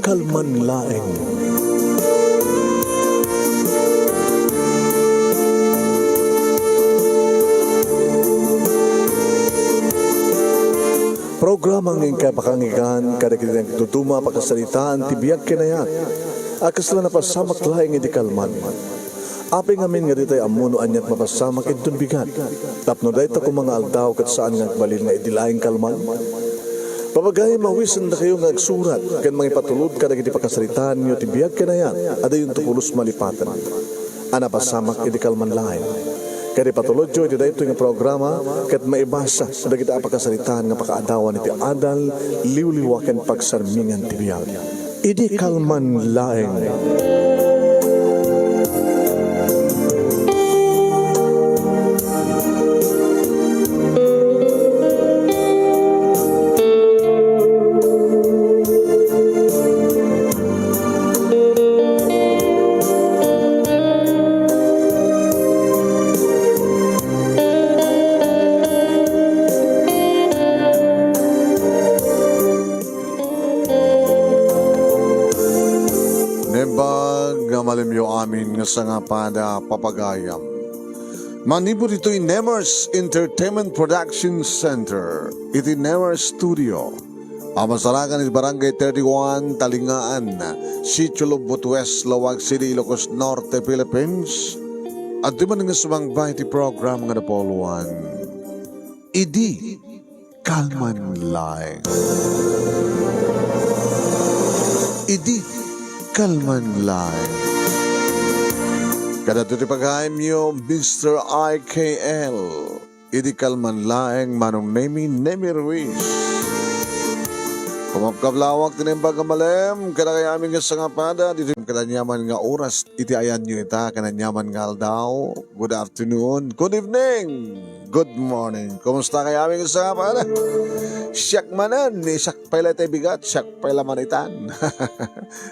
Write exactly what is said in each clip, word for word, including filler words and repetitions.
Kalman laeng. Programa nga inkay pakanggan kadagiti nagduduma a pakasaritaan ti biag ken ayat a kasla napasamak laeng idi kalman. Apay ngamin nga ditay ammo no aniat mapasamak inton bigat? Tapno dayta koma nga aldaw ket saan nga agbalin nga idi laeng kalman? Papagayam, awisendakayo nga agsurat ken mangipatulod kadagiti pakasaritaanyo ti biag ken ayat a dayonto pulos malipaten a napasamak idi kalman laeng. Ket ipatulodyo iti daytoy nga programa ket maibasa dagiti a pakasaritaan nga pakaadawan iti adal, liwliwa ken pagsarmingan ti biag. Idi kalman laeng. Naimbag nga malimyo amin nga sangapada, papagayam. Manipud ditoy Nemers Entertainment Production Center, iti Nemers Studio, a masarakan iti Barangay thirty-one, Talingaan, Sitio Lubot West, Laoag City, Ilocos Norte, Philippines. Adtoy man nga sumangba iti program nga napauluan, Idi Kalman Laeng. Idi Kalman Laeng. Kadto ti pagayamyo, Mister I K L. Idi kalman laeng, Manong Nemi, Nemi Ruiz. Kumapkap lawak ti naimbag a malem kadakay amin nga sangapada, ditoy kadaniaman nga oras iti ayanyo ita, kadaniaman nga aldaw. Good afternoon, good evening, good morning. Kumusta kay amin nga sangapada? Siak manen, ni siak pay la ti bigat, siak pay la manitan.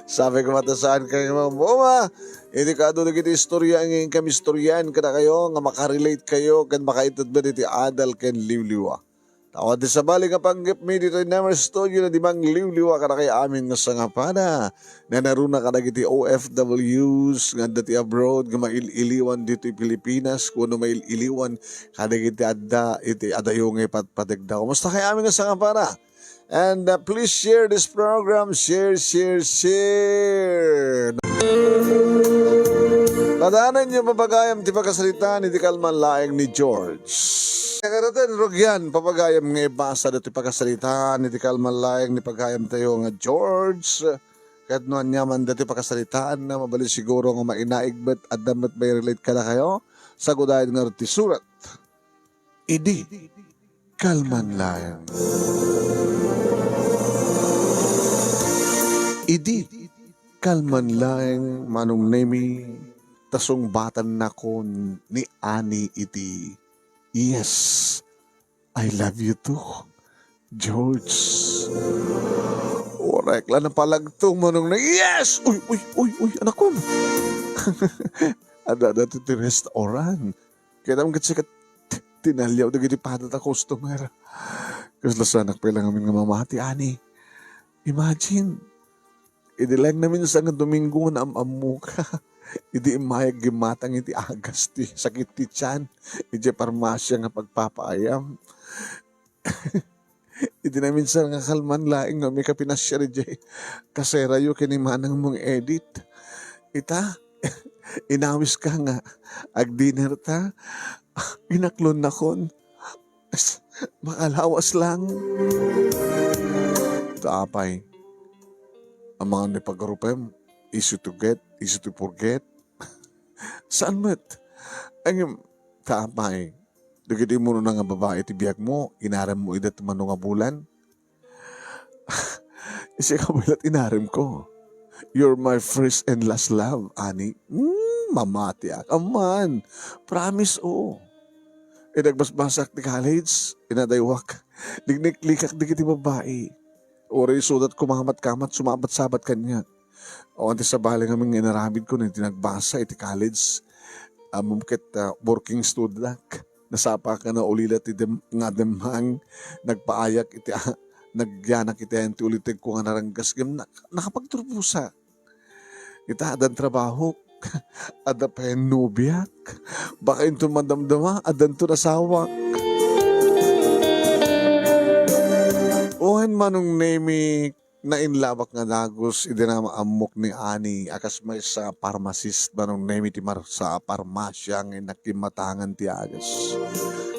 Sabi ko, mata saan kayo mamuma? Iti kaadu dagiti istorya nga inkami istoryan kadakayo nga makarelate kayo ken makaited met iti adal ken liwliwa. Awan ti sabali nga panggepmi ditoy Nemer Studio na di mangliwliwa kadakay amin nga sangapada. Nanaruna kadagiti O F Ws nga adda ti abroad nga mail-iliwan ditoy Pilipinas, kuno mail-iliwan kadagiti adda iti adayo nga ipatpategda. Kumusta kay amin nga sangapada? And, uh, please share this program. Share, share, share. Padaananyo, papagayam, ti pakasaritaan iti kalman laeng ni George. Karatan, rugyan, papagayam, nga ibasa dati pakasaritaan iti kalman laeng ni pagayam tayo nga George. Ket no aniaman dati pakasaritaan na, mabalin siguro nga mainaig met, adda met may relate kadakayo. Sagudayen nga ti surat. Idi kalman laeng. Idi kalman laeng, Manong Nemi, ta sungbatan nakon ni Ani iti, "Yes, I love you too, George." Orek la napalagtong, Manong Nemi. Yes! Uy, uy, uy, uy, anakon. Adda, adda ti restaurant. Kitam ket sika, tinaliaw dagiti pada ta customer. Kasla sanak pay la ngamin nga mamati, Ani. Imagine, idi laeng naminsan nga Domingo nga naam-ammoka, idi immayak gimmatang iti agas ti sakit ti tian, idiay parmasia nga pagpapaayam. Idi naminsan nga kalman laeng nga umika pinasiar idiay kaserayo ken ni manangmo nga Edith. Ita, inawiska nga agdinner ta, inaklonnakon. Makalawas lang. Ta apay, amangan ni paggarupem, easy to get, easy to forget. Saan met? Ngem, ta apay, dagiti umuna nga babai ti biagmo, inaremmo ida ti mano nga bulan? Sika met la ti inaremko. You're my first and last love, Ani. Mm, mamatiak. Aman. Promise, oo. Idi agbasbasak ti college, inadaywak. Ligliklikak dagiti babai. Uray isudat ko mamatkamat, sumabatsabat kaniak. Awan ti sabali ngamin nga inaramidko iti nagbasa iti college. Ammom ket, ah, working student ak. Nasapaak nga naulila ti dem-, nga demhang nagpaayak iti, ah, nagyanak iti ayan ti ulitegko nga naranggas ngem na-, nakapagturposak. Ita, addan trabahok. Adda payen nobiak. Baka inton madamdama, addanton asawak. Wen, Manong Nemi, nainlabak nga dagus idi naammok ni Ani a kas maysa a pharmacist, Manong Nemi, ti maysa a parmasia nga innak kimmatangan ti agas.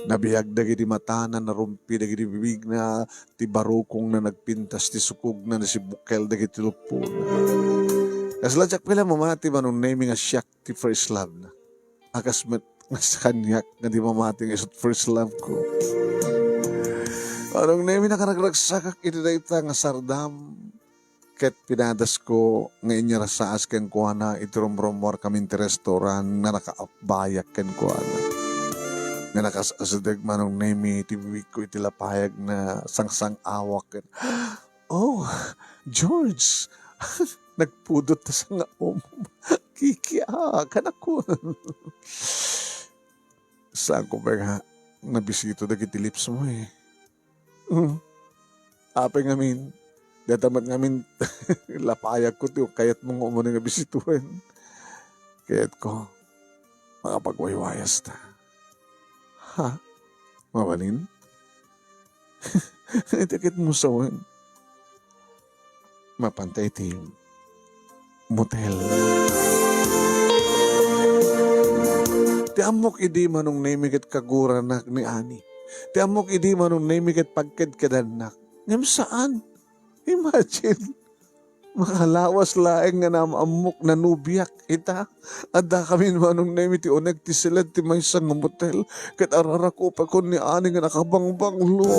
Nabiag dagiti matana, narumpi dagiti bibigna, ti barukongna, nagpintas ti sukogna, nasibukkel dagiti luppona. Kasla diak pay la mamati, Manong Nemi, nga siak ti first love na. A kas met nga kaniak nga di mamati nga isu ti first love ko. Manong Nemi, nakaragragsakak iti dayta nga sardam ket pinadasko nga inyarasaas kenkuana iti rumrummuarkamin ti restaurant nga nakaapbayak kenkuana. Nga nakaas-asideg, Manong Nemi, ti bibigko iti lapayag nga sangsang-awak ken, "Oh, George!" Nagpudot ta sangaom. Kiki, a, kanakon. Saanko pay nga nabisito dagiti lips mo, eh. Hmm. Apay ngamin, dayta met ngamin lapayagko ti kayatmo nga umuna nga bisitoen. Kayatko, makapagwaywayasta. Ha? Mabalin? Iti ket mo sawen. Mapanta iti motel. Ti ammok idi, Manong Nemi, ket kaguranak ni Ani. Ti ammok idi, Manong Nemi, ket pagkedkedannak. Ngem saan. Imagine, makalawas laeng nga naam-ammok, nanubiak ita. Addakamin, Manong Nemi, ti uneg ti siled ti maysa nga motel. Ket ararakupakon ni Ani nga nakabangbanglo.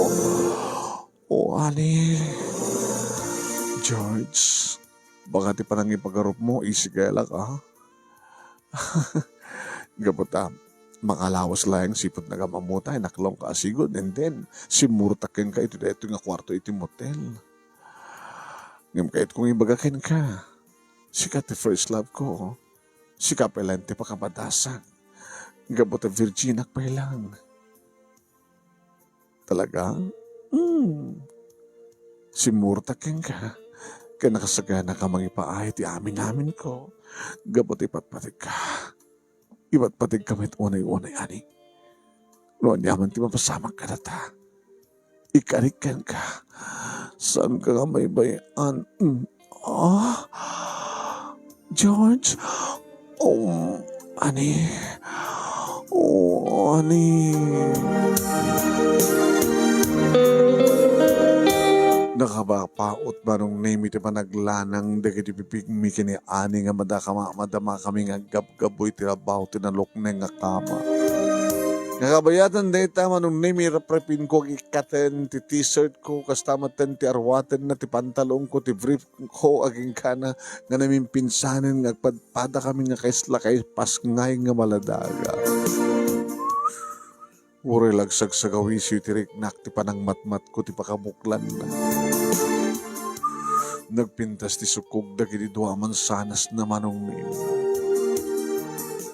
O, Ani, George, baka ti panangipagarupmo, isigelak, a? Gapu ta makalawas laeng sipud nagam-ammota, inaklongka a sigud, and then simmurtak kenka iti daytoy nga kuarto iti motel. Ngem kayatko nga ibaga kenka, sika ti first love ko. Sika pay laeng ti pakapadasak. Gapu ta virginak pay lang. Talaga? Hmm. Simmurtak kenka, ken nakasaganaka mangipaay ti amin-aminko. Gapu ta ipatpategka. Ipatpategka met unay-unay, Ani. No ania man ti mapasamak kadata, ikarik kenka. Saanka nga baybay-an. Hmm. Ah? George? Oh, Ani. Oh, Ani. Nakapapaut, Manong Nemi, ti panaglanang dagiti bibigmi ken ni Ani nga madakama-, madamakami nga aggabgabuy ti rabaw ti nalukneng nga kama. Nga kabayatan dayta, Manong Nemi, raprapinko agikkaten ti t-shirt ko, kasta metten ti arwatenna ti pantalonko, ti brief ko agingkana nga namimpinsanen nga agpadpadakami nga kaisla kaipasngay nga maladaga. Uray la agsagsagawiso iti riknak ti panangmatmatko ti pakabuklanna. Nagpintas ti sukog dagiti dua a mansanasna, Manong Nemi.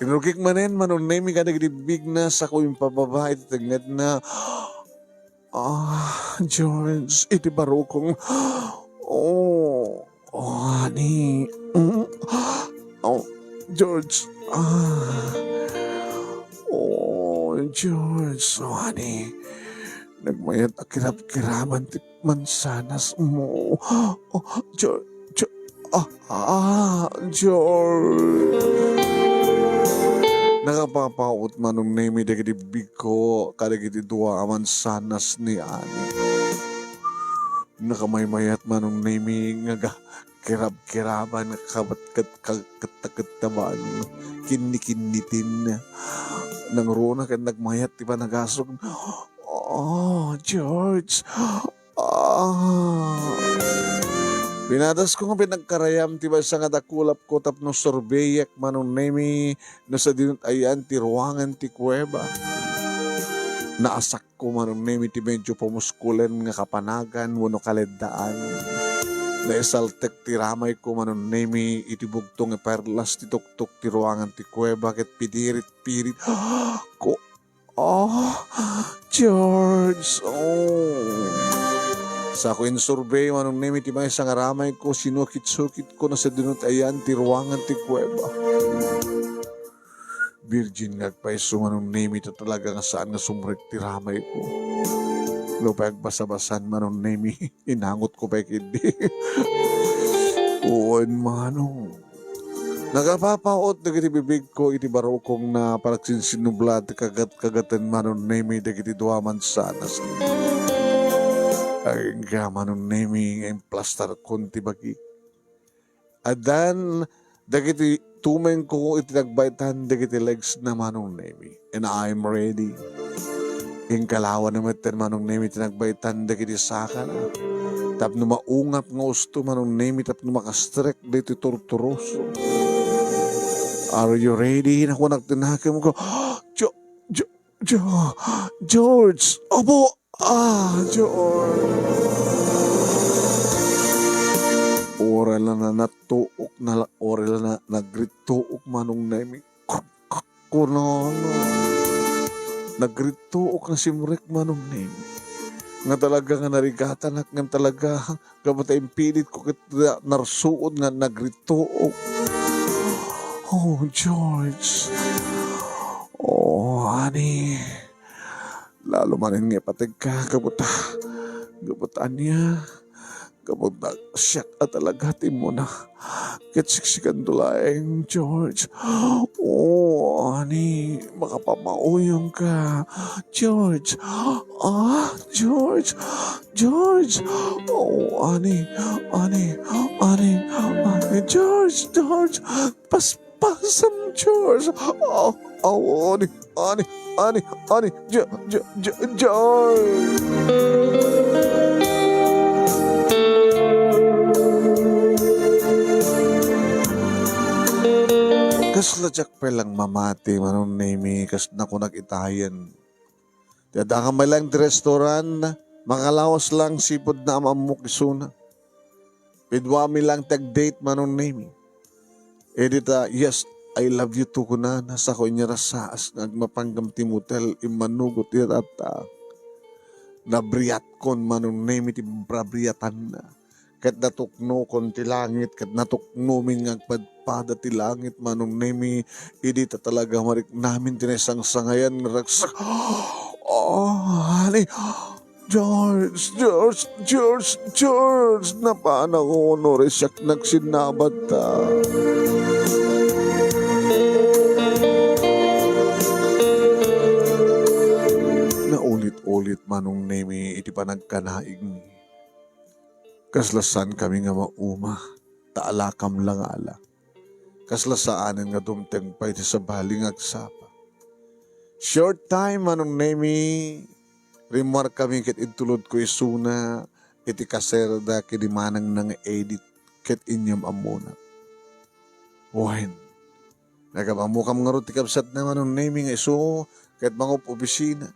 Inrukik manen, Manong Nemi, kadagiti bibigna, sako impababa iti tengngedna. Ah, George, iti barukong. Oh, oh, Ani. Mm. Oh, George. Ah. Oh, George. Oh, Ani. Nagmayat a kirab-kiraban ti mansanas mo. Oh, George, George. Ah, ah, George. Nakapapaut, Manong Nemi, dagiti bibigko kadagiti dua a mansanas ni Ani. Nakamaymayat, Manong Nemi, nga ga-, kirab-kiraban, kabat-, ket-, ka-, ketta-kettaban, kinni-kinnitin. Nangruna ket nagmayat ti panagasug. Oh, George. Ah. Pinadasko nga pinagkarayam ti maysa nga dakulapko tapno surbeyek, Manong Nemi, no sadino ti ayan ti ruangan ti kuweba. Naasakko, Manong Nemi, ti medyo pumuskulen nga kapanagan wenno kaleddaan. Naisaltek ti ramayko, Manong Nemi, iti bugtong nga perlas ti tuktok ti ruangan ti kuweba ket pidirit-pirit. Ko-, Oh, George, oh. Sako insurvey, Manong Nemi, ti maysa nga ramayko, sinukit-sukitko, no sadino ti ayan ti ruangan ti kuweba. Virgin nga agpayso, Manong Nemi, ta talaga nga saan nga sumrek ti ramayko. Nupay agbasa-basan, Manong Nemi, inangotko pay ketdi. Wen, Manong. Nagapapaut dagiti bibigko iti barukongna, panagsinsinnubla ti kagat-kagaten, Manong Nemi, dagiti dua mansanas. Agingga, Manong Nemi, nga implastarkon ti bagik. Addan dagiti tumengko iti nagbaytan dagiti legsna, Manong Nemi. And I'm ready. Inkalawana metten, Manong Nemi, ti nagbaytan dagiti sakana. Tapno maungap nga usto, Manong Nemi, tapno makastrek ditoy torturoso. Are you ready? Nakunak ti nakemko. Jo-, Jo-, Jo-, George! Apo! Ah, George! Oras la na natuok na la-, oras la na nagrittuok, Manong Nemi. Kuno, no. Nagrittuok nga simrek, Manong Nemi. Nga talaga nga narigatanak, nga talaga, gapu ta impilitko ket na-, narsuod nga nagrittuok. Oh, George. Oh, honey. Lalo manen nga ipategka, gapu ta, gapu ta ania, gapu ta siak a talaga ti immuna. Ket siksikanto laeng, George. Oh, honey, makapamauyongka. George. Ah, George. George. Oh, honey, honey, honey, honey. George, George. Pas-, Pasam, George. Oh, oh, ani, ani, ani, ani, Jo-, Jo-, Jo-, George. Kasla diak pay lang mamati, Manong Nemi, kas nakunak itayen. Ti adda ka met lang ti restaurant, makalawas lang sipud na am-ammok isuna. Piduami lang ti ag-date, Manong Nemi. Idi ta, "Yes, I love you too," kunana, sako inyarasaas nga agmapanggam ti motel, immanugot ita ta. Nabriatkon, Manong Nemi, ti brabriatanna. Ket natuknokon ti langit, ket natuknomin nga agpadpada ti langit, Manong Nemi, idi ta talaga mariknamin ti naisangsangayan nga ragsak. Oh, ani, George, George, George, George, napanak, no, uri siak nagsinnabat ta. Naulit-ulit, Manong Nemi, iti panagkanaigmi. Kasla saankami nga mauma, ta alakam la nga ala. Kasla saanen nga dumteng pay ti sabali nga agsapa. Short time, Manong Nemi, rimmuarkami ket intulodko isuna iti kaserada ken ni manangna nga Edith ket inyam-ammona. Wen, nagam-ammokam ngarud ti kabsatna, Manong Nemi, nga isu ket mangup-opisina.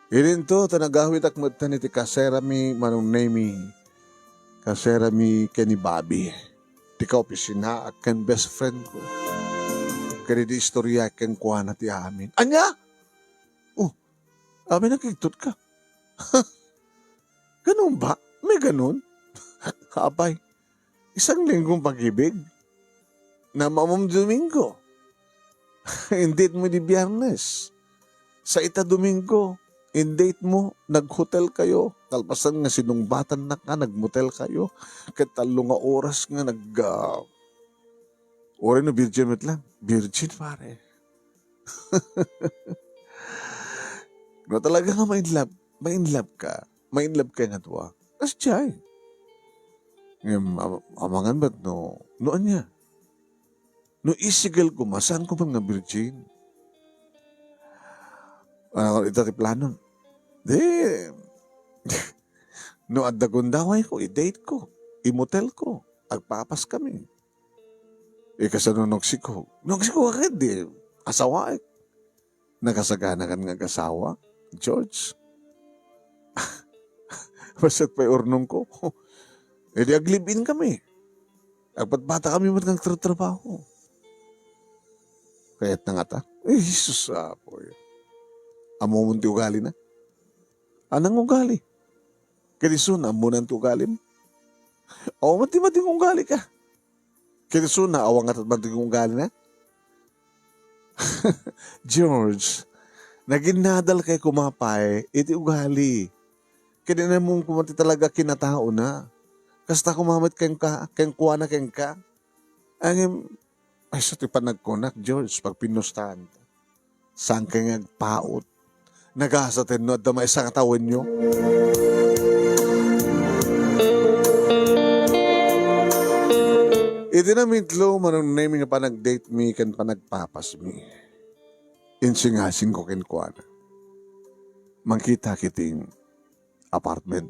Idinto ta nagawitak metten iti kaserami, Manong Nemi. Kaserami ken ni Bobby. Ti kaopisinaak ken best friend ko. Ken idi istoryaak kenkuana ti amin. Ania? Oh, amin nakigtot ka. Ganun ba? May ganun? Apay, isang linggong pag-ibig? Naamam Domingo. In-date mo di Biyernes. Sa ita Domingo, in-date mo, nag-hotel kayo. Kalpasan nga sinungbatannak, nag-motel kayo. Ket tallo nga oras nga nag, ah, uray no virgin met lang. Virgin, pare. No talaga nga ma-in love, ma-in love ka, ma-in love ka nga dua. Kasdiay. Ngem, am-, amangan met no, no ania? No isigel koma, saan ko man nga virgin? Ano, ita ti plano? Di, no adda gundaway ko, i-date ko, i-motel ko, agpapas kami. Ikasano no agsikog? No agsikog ka, di, asawaek. Nakasaganakan nga agasawa, George? Bassit pay urnongko. E di ag-live-in kami. Agpatpata kami met nga agtratrabaho. Kayatna ngata? Ay, Jesus, Apo. Ammom ti ugalina? Anang ugali? Ket isuna, ammonan ti ugalim? Awan ti madin ugalika. Ket isuna, awan nga ti madin ugalina? George, naginnadalkay koma pay iti ugali. Ket inammom koma ti talaga kinataona. Kasta koma met kenka, kenkuana kenka. Ngem, isu ti panagkunak, George, pagpinustaan. Saankay nga agpaut. Nagasaten no adda maysa nga tawenyo. Iti namitlo, Manong Nemi, nga panag-date mi ken panagpapasmi, insingasingko kenkuana. Mangkitak iti apartment.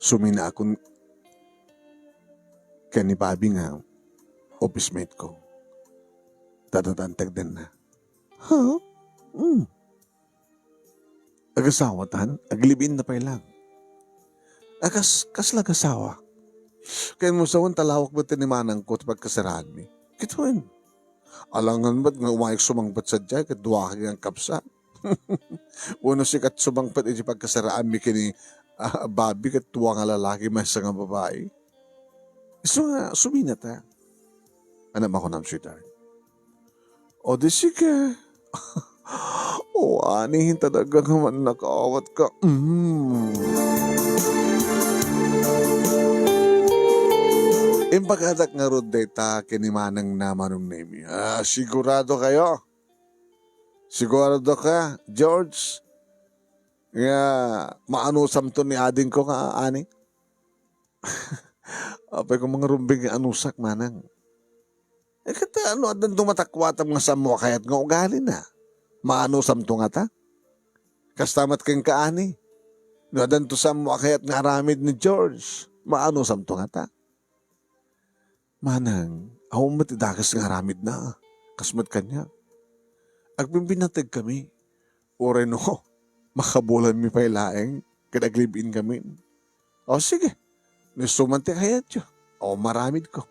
Suminaakon ken ni Bobby nga office mate ko. Tadatan ti agdenna. Ha? Mm. Agasawatan? Aglive-in na pay lang. Agas, kasla agasawa? Ken mo sawen, talawak met ni manangko ti pagkasaraanmi. Ket wen, alangan met nga umayek sumangpet sadiay ket duaka nga agkabsat. Wenno sika ti sumangpet iti pagkasaraanmi ken ni, ah, Bobby ket dua nga lalaki maysa nga babai. Isu nga, suminata. Ania makunam, sweetheart? O di sige. O, ani, talaga nga mannakawatka. Mm. Impagatak ngarud dayta ken ni manangna, Manong Nemi. Ah, sigurado kayo? Sigurado ka, George, nga maanusamto ni adingko nga ani? Apay ko mangarumbing nga anusak, manang. Eh, ket, no addanto matakuatam nga sammo a kayat nga ugalina, maanusamto ngata? Kasta met kenka, ani? No addanto sammo a kayat nga aramid ni George, maanusamto ngata? Manang, awan met ti dakes nga aramidna, kas met kaniak. Agbimbinategkami. Uray no, makabulanmi pay laeng ket aglive-in kami. O sige, no isu man ti kayatyo, awan maramidko.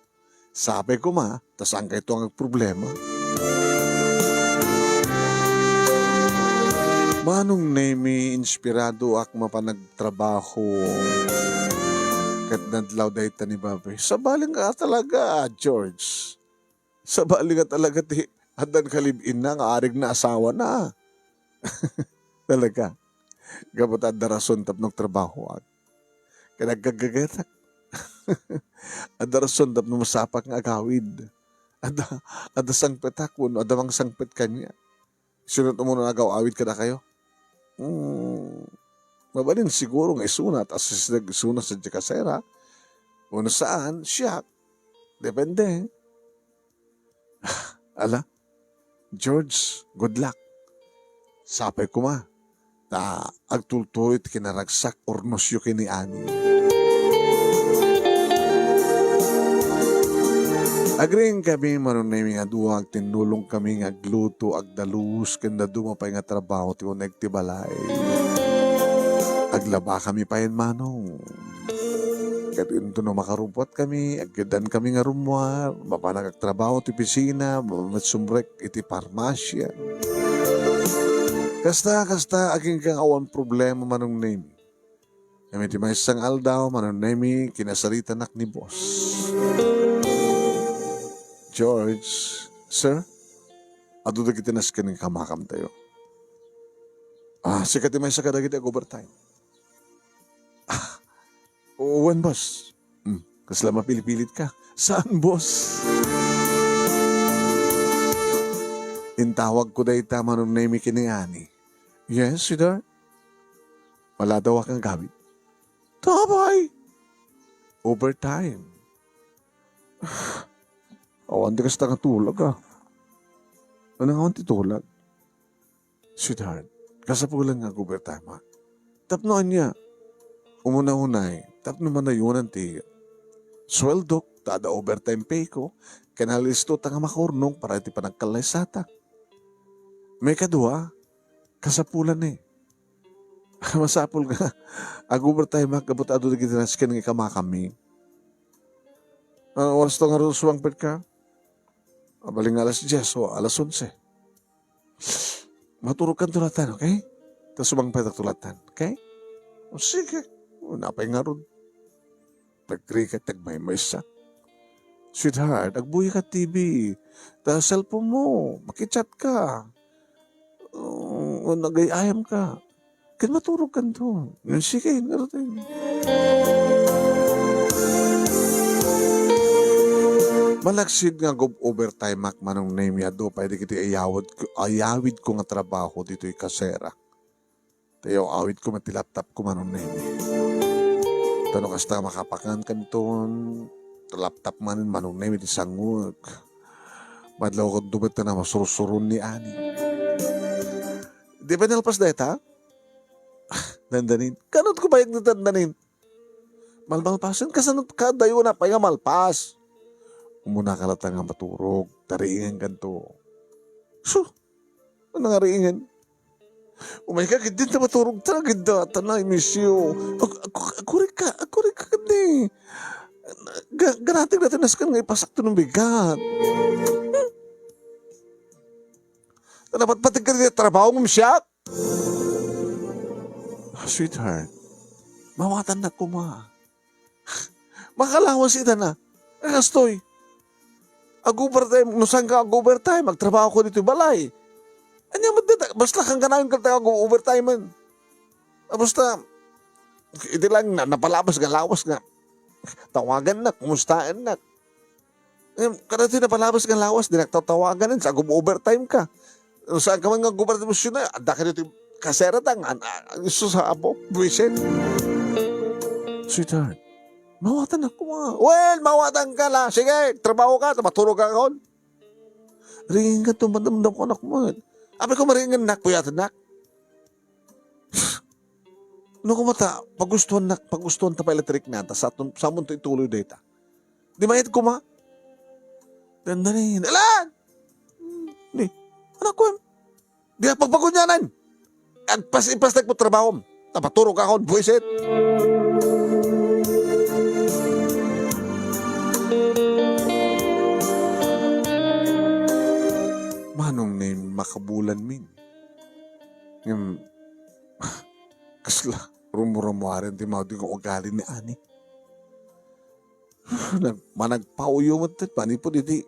Sapay koma, ta saankayto nga agproblema. Manong Nemi, inspiradoak mapan agtrabaho. Ket nadlaw dayta ni Bobby. Sabali nga talaga, George. Sabali nga talaga ti addan ka live-inna nga arigna asawana. Talaga. Gapu ta adda rason tapno agtrabahoak. Ken aggaggagatak. Adda rason tapno masapak nga agawid. Adda, adda sangpetak wenno adda mangsangpet kaniak. Sino ti umuna nga agaw-awid kadakayo? Hmm, mabalin siguro nga isuna ta asisideg isuna sadiay kasera. Wenno saan, siak. Depende. Ala, George, good luck. Sapay koma, ta agtultuloy ti kinaragsak urnosyo ken ni Ani. Agriing kami, Manong Nemi, nga dua, agtinnulong kami nga agluto, agdalus, ken dadduma pay nga trabaho ti uneg ti balay. Aglaba kami payen, Manong. Ket intono makarubbuat kami, agkiddan kami nga rummuar, mapanak agtrabaho ti opisina, mapanak sumrek iti parmasia. Kasta, kasta, agingga nga awan problema, Manong Nemi. Ngem iti maysa nga aldaw, Manong Nemi, kinasaritanak ni boss. George, sir, adu dagiti nasken nga kamakamtayo. Ah, sika ti maysa kadagiti ag-overtime. Ah, wen, boss. Hmm, kasla mapilpilitka? Saan, boss? Intawagko dayta, Manong Nemi, ken ni Ani. Yes, sweetheart? Maladaw a nga agawid? Apay! Overtime. Awan ti kasta nga tulag, ah. Ania nga awan ti tulag? Sweetheart, kasapulan nga ag-overtime, ha? Tapno ania? Umuna-unay, tapno manayonan ti sueldok, ta adda overtime pay ko, ken nalisto ta nga makaurnong para iti panagkallaysatak. Maikadua, kasapulan ni. Masapul nga ag-overtime-ak gapu ta adu dagiti nasken nga ikamakammi. Ano oras to nga sumangpet ka? Mabalin nga alas dies o alas onse. Maturogkanto latan, okay? Ta sumangpetakto latan, okay? O, sige. O, napay ngarud. Nagrigat, nagmaymaysa. Sweetheart, agbuyka T V. Ta cellphone mo, makichat ka. O, nagay-ayam ka. Ken maturog kanto. Sige, ngarud. Malaksid nga agob-overtime ak, Manong Nemi, adu pay dagiti ayawid ko, ayawid ko nga trabaho ditoy kasera. Tayo, awid ko met ti laptop ko, Manong Nemi. Tano kasta makapakan kanton laptop man, Manong Nemi, ti sanguek. Madlaw ko dumet na masursuron ni Ani. Di ba nalpas dayta? Dandanin. Kanot ko bayag ni dandanin. Malmalpasen, kasano ka dayo na pay nga malpas? Umuna ka latta nga maturog, tariingen kanto. So, ano nga riingen? Umay ka, gid din ta maturog ta, gid da, ta na, I miss you. Ag-, ag-, agurik ka, agurik ka, gid ni. Ga-, ganatig natin naskan nga ipasakto ng bigat. Tana, patpatig ka din trabaho mo, siya? Sweetheart, mawatan na kuma. Makalawas ita na. Kastoy. Ag-overtime, no saan ka ag-overtime, magtrabaho ko dito balay. Anya, mat-, basta kang kanayon ka ag-overtime man. Ah, basta, iti lang na, napalabas nga lawas nga. Tawagan na, kumustaen na. Em, kada ito'y napalabas nga lawas, di nagtatawagan, sa gum-overtime ka. Saan ka man nga gum-overtime, sino, adda ka dito, kasera ta, nga, ah, isu sa apo, buwisit. Sweetheart, mawatan ako, ah. Well, mawatan ka la. Sige, trabaho ka, maturog ka kon. Ringin ka, tumadamdam ko, anak mo. Abi ko, maringin, nak, puyatan, nak. No, kumata, pagustuhan na, pagustuhan ta pa electric na, ta sa, sa munto ituloy dayta. Di mayat kuma? Dandanin. Alan! Ni, anak ko, di ka pagpagunyanan. Agpas-ipas na po trabaho. Tapaturog ako, buwisit. Manong ni makabulan min. Ngem, kasla, rumuramuaren ti maudi nga ugali ni Ani. Nag-, managpauyo met ti panipod iti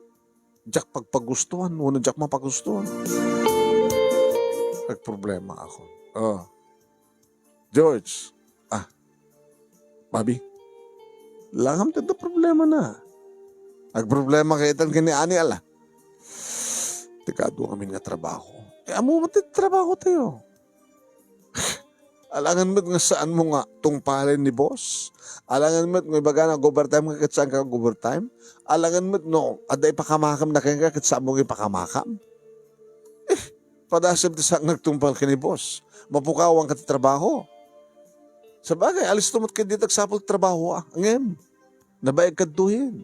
diak pagpagustuhan, wenno diak mapagustuhan. Nagproblema ako. Oh. George, ah, Bobby, langam ti adda problema na. Agproblema ka itan ken ni Ani, ala. Ti kaadu ngamin nga trabaho. Eh, ammo met ti trabaho tayo. Alangan met nga saan mo nga tungpalen ni boss. Alangan met nga ibagana ag-overtime ka ket saan ka ag-overtime. Alangan met no adda ipakamakam na kenka ket saan mo nga ipakamakam. Eh, padasem ti saan nga agtungpal ken ni boss. Mapukawan ka ti trabaho. Sabagay, alisto met ket dita agsapul ti trabaho, ah. Ngem, nabaeg kadtoyen.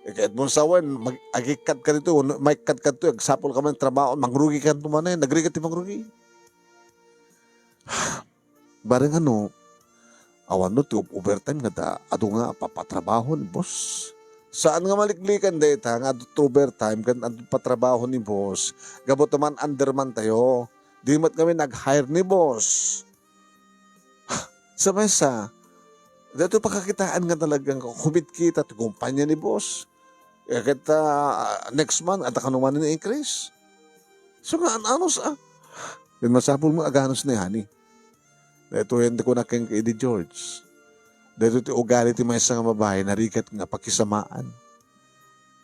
Eh, ket mo sawen, mag-, agikkat ka dito, no, maikkat ka dito, agsapul ka man trabaho, mangrugi ka dito man eh, nagrigat ti mangrugi. Bareng ano, awan no ti ov-, overtime nga da, adu nga papatrabaho ni boss. Saan nga maliklikan dayta nga adu ti overtime ken adu patrabaho ni boss, gapu ta man-under man tayo. Di met kami nag-hire ni boss. Sa maysa, daytoy pakakitaan nga talagang kumitkita ti kumpanya ni boss. Eh, ket, ah, next month, adda kano manen increase. So nga, an-, anus, ah. Ken masapul mo, aganus ni honey. Daytoy, hindi ko na ken idi George. Daytoy ti ugali ti maysa nga babae, narigat nga pakisamaan.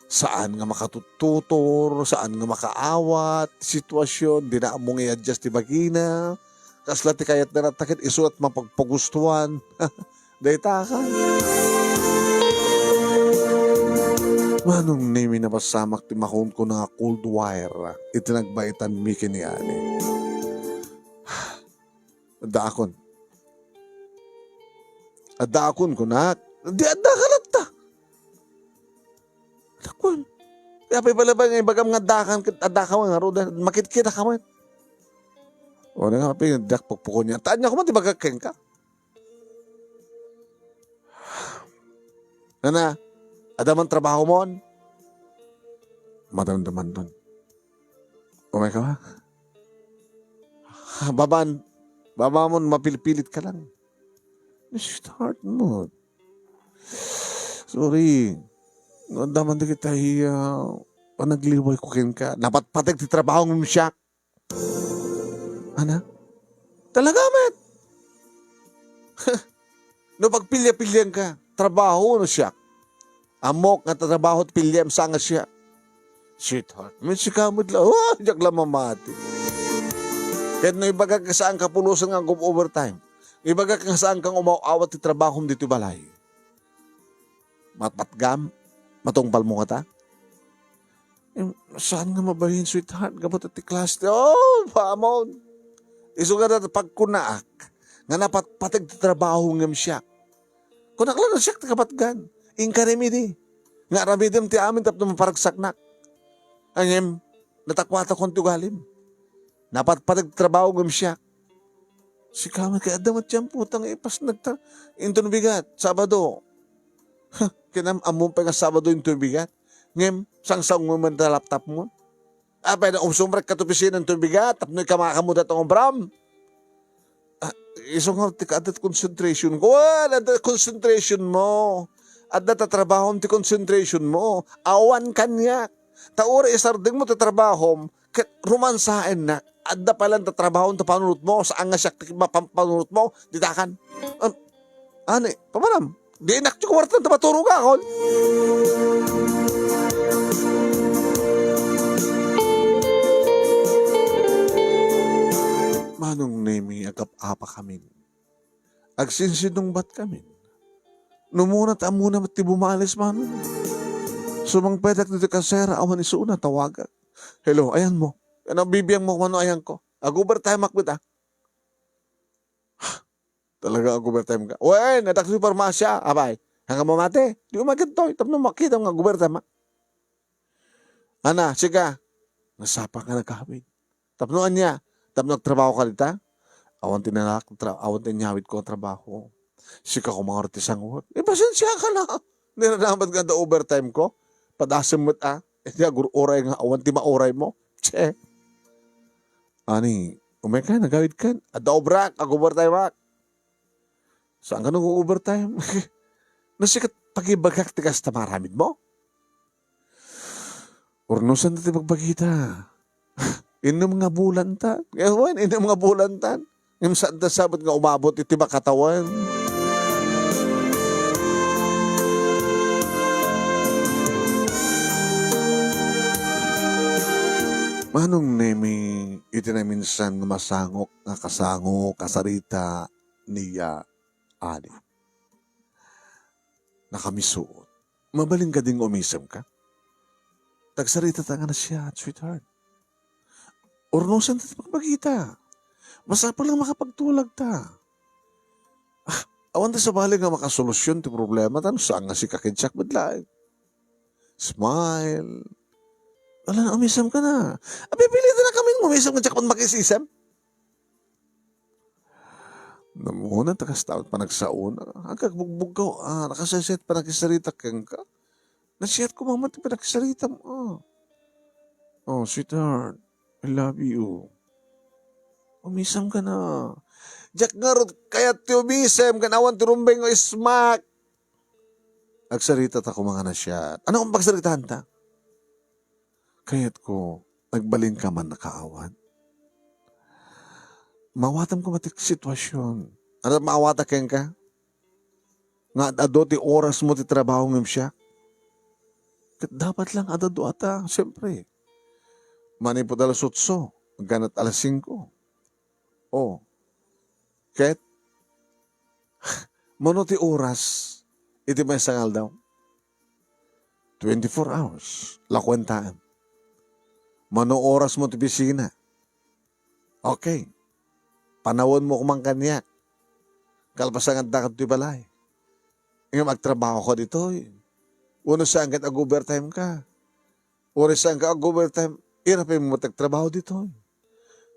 Saan nga makatututor, saan nga makaawat, sitwasyon, di na ammo nga i-adjust ti bagina. Kasla ti kayatna, ta ket isu at mapagpagustuhan. Dayta ka. Manong Nemi, napasamak ti makunkuna nga cold wire iti nagbaitan mi ken ni Ani. Addaakon. Addaakon, kunak. Di adda ka latta. Adakon. Kaya pay pala ba nga ibagam nga addakan, adda ka man, ngarud, makitkita ka man. O, na nga, pay, dak pagpukon niya. Taan niya ko man, di bagak kenka. Nana, adda man trabaho mon? Madamdaman don. Umay ka ba? Baban, baba mon, mapilpilit ka lang. Sweetheart mo. Sorry. No, adda man dagiti, ah, panagliway ko kenka. Napatpateg ti trabaho ngem siak. Ana? Talaga met? No pagpilya-pilyan ka, trabaho no siak? Ammok nga trabaho ti piliem sa nga siak. Sweetheart, men sika met la, oh, diak la mamati. Ket no ibagak nga saan ka pulosen nga ag-overtime, ibagak nga saan kang umaw-awat ti trabahom ditoy balay. Matpatgam? Matungpalmo ngata? Em, saan nga mabalin, sweetheart? Gapu ta ti klase ti, oh, pamon. Isu nga da pagkunaak, nga napatpateg ti trabaho ngem siak. Kunak lang siak ti kapatgan. Inka remedy. Nga aramidem ti amin tapno maparagsaknak. Ngem, natakuatakon ti ugalim. Napatpateg ti trabaho ngem siak. Sika met kay adda met ti ampo ta nga ipasnagta. Inton bigat, Sabado. Huh, kinam-, ammom pay nga Sabado inton bigat. Ngem, sangsangoem man ta laptopmo. Apay na umsumrek ka ti opisina inton bigat, tapno ikamakam dayta nga obram. Ah, isu nga ti kaadda ti concentration ko. Well, adda concentration mo. Adda ta trabahom ti concentration mo. Awan kaniak. Ta uray isardengmo ti trabahom, ket romansaennak. Adda pay laeng ta trabahom ta panunotmo, saan nga siak ti mapampanunotmo, ditakan. Am, ani, pamanam, di inak ti kuwartan ta maturogakon. Manong Nemi, agap-apakamin. Agsinsinungbatkamin. No muna ta ammona met ti bumalis, Manong. Sumangpetak ditoy kasera, awan isuna, tawagak. Hello, ayanmo. Ano, bibiangmo, mano ayanko? Ag-overtime ak met, ah. Talaga ag-overtime ka? Wen, adda ditoy parmasya. Apay, saan ka mamati? Di umagen toy, tapno makitam nga ag-overtime, ah. Ana, sika. Nasapa ka nagkawid. Tapno ania? Tapno agtrabaho ka dita? Awan ti nalak-, tra-, awan ti inyawidko nga trabaho. Sika koma nga ti sanguek. Eh, pasensiaka na. Niranabat nga da overtime ko. Padasem met, ah. Eh, di agur-uray nga awan ti mauraymo. Tse. Ani, umay ka, nagawid kan. Adda obrak, ag-overtime ak. Saan ka nag-overtime? No sika ti pagibagak ti kasta maaramidmo? Urnosan ti pagbagita. Innem nga bulan ta. Ngayon, innem nga bulan ta. Ngem saan ta sabet nga umabot iti makatawen. Manong Nemi, iti naminsan nga masangok nga kasango, kasarita, ni ya Ali. Nakamisuot. Mabalin kadi nga umisem ka? Tagsaritata nga nasia, sweetheart. Urnosan ta ti pagbagita. Masapul nga makapagtulag ta. Ah, awan ta sabali nga makasolusyon ti problema ta no saan nga sika ken siak met laeng. Smile. Ala, umisem ka na. Apipilitan na kami nga umisem nga diak man makisisem. Namuna ta kasta met panagsaona. Agkagbugbugkaw, ah, nakaseset panagkisarita kenka. Nasiat ko, mama, ti panagkisaritam, ah. Oh, sweetheart, I love you. Umisem ka na. Diak ngarud kayat ti umisem, ken awan ti rumbeng nga ismak. Agsarita ta koma nga nasiat. Ano ang pagsaritaan ta? Kayat ko, nagbalin ka man nakaawat. Maawatam koma ti sitwasyon. Ano maawatak kenka? Nga ad-adu ti oras mo ti trabaho ngem siak? Ket dapat lang ad-adu ata, siyempre. Manipud alas otso, hangganat alas singko. Oh. Ket, mano ti oras iti maysa nga aldaw? Twenty-four hours. Lakuentaem. Mano oras mo ti opisina? Okay. Panawen mo koma kaniak. Kalpasan nga adda ka ditoy balay. Ngem agtrabaho ka ditoy. Wenno saan ket ag-overtime ka. Wenno saan ka ag-overtime, irapen mo ti agtrabaho ditoy.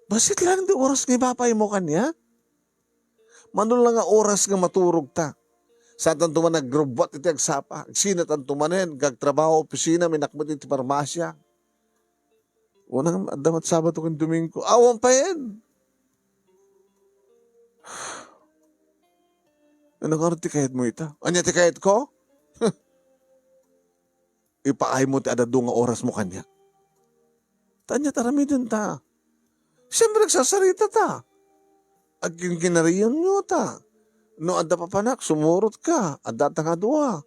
Bassit laeng ti oras nga ipapay mo kaniak. Mano la nga oras nga maturog ta. Saantanto man nagrubbuat iti agsapa. Agsinatanto manen, agtrabaho, opisina, minakmet iti parmasya. Unang adda met Sabado ken Domingo. Awan payen. Ania ngarud ti kayatmo ita? Ania ti kayatko? Ipaaymo ti adda adu nga orasmo kaniak. Ta ania ti aramidenta? Siempre, agsarsarita ta. Agkinkinarianyo ta. No adda papanak, sumurot ka. Adda ta nga dua.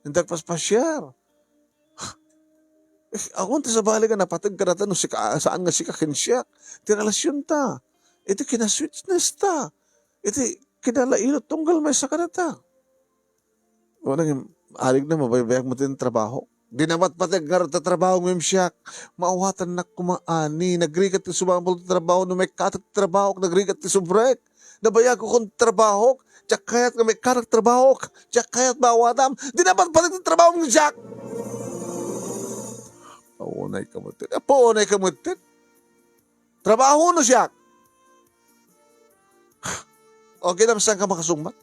Intak paspasiar. Eh, awan ti sabali nga napateg kadata no sika, saan nga sika ken siak. Ti relasionta. Iti kinasweetness ta. Iti kinalailot tunggal maysa kadata. Wana ngem, alig na mabaybayag mo ti trabaho. Di namatpateg ngarud ta trabaho ngem siak. Maawatannak koma ani. Nagrigat ti sumapul ti trabaho no maikkatak ti trabahok. Nagrigat ti subrek. Nabayagko kon trabahok. Diak kayat nga maikkatak trabahok. Diak kayat maawatam. Di namatpateg ti trabaho ngem siak. Awanay ka met. Apo, awanay ka met. Trabaho no siak. O, kinamsan ka makasungbat.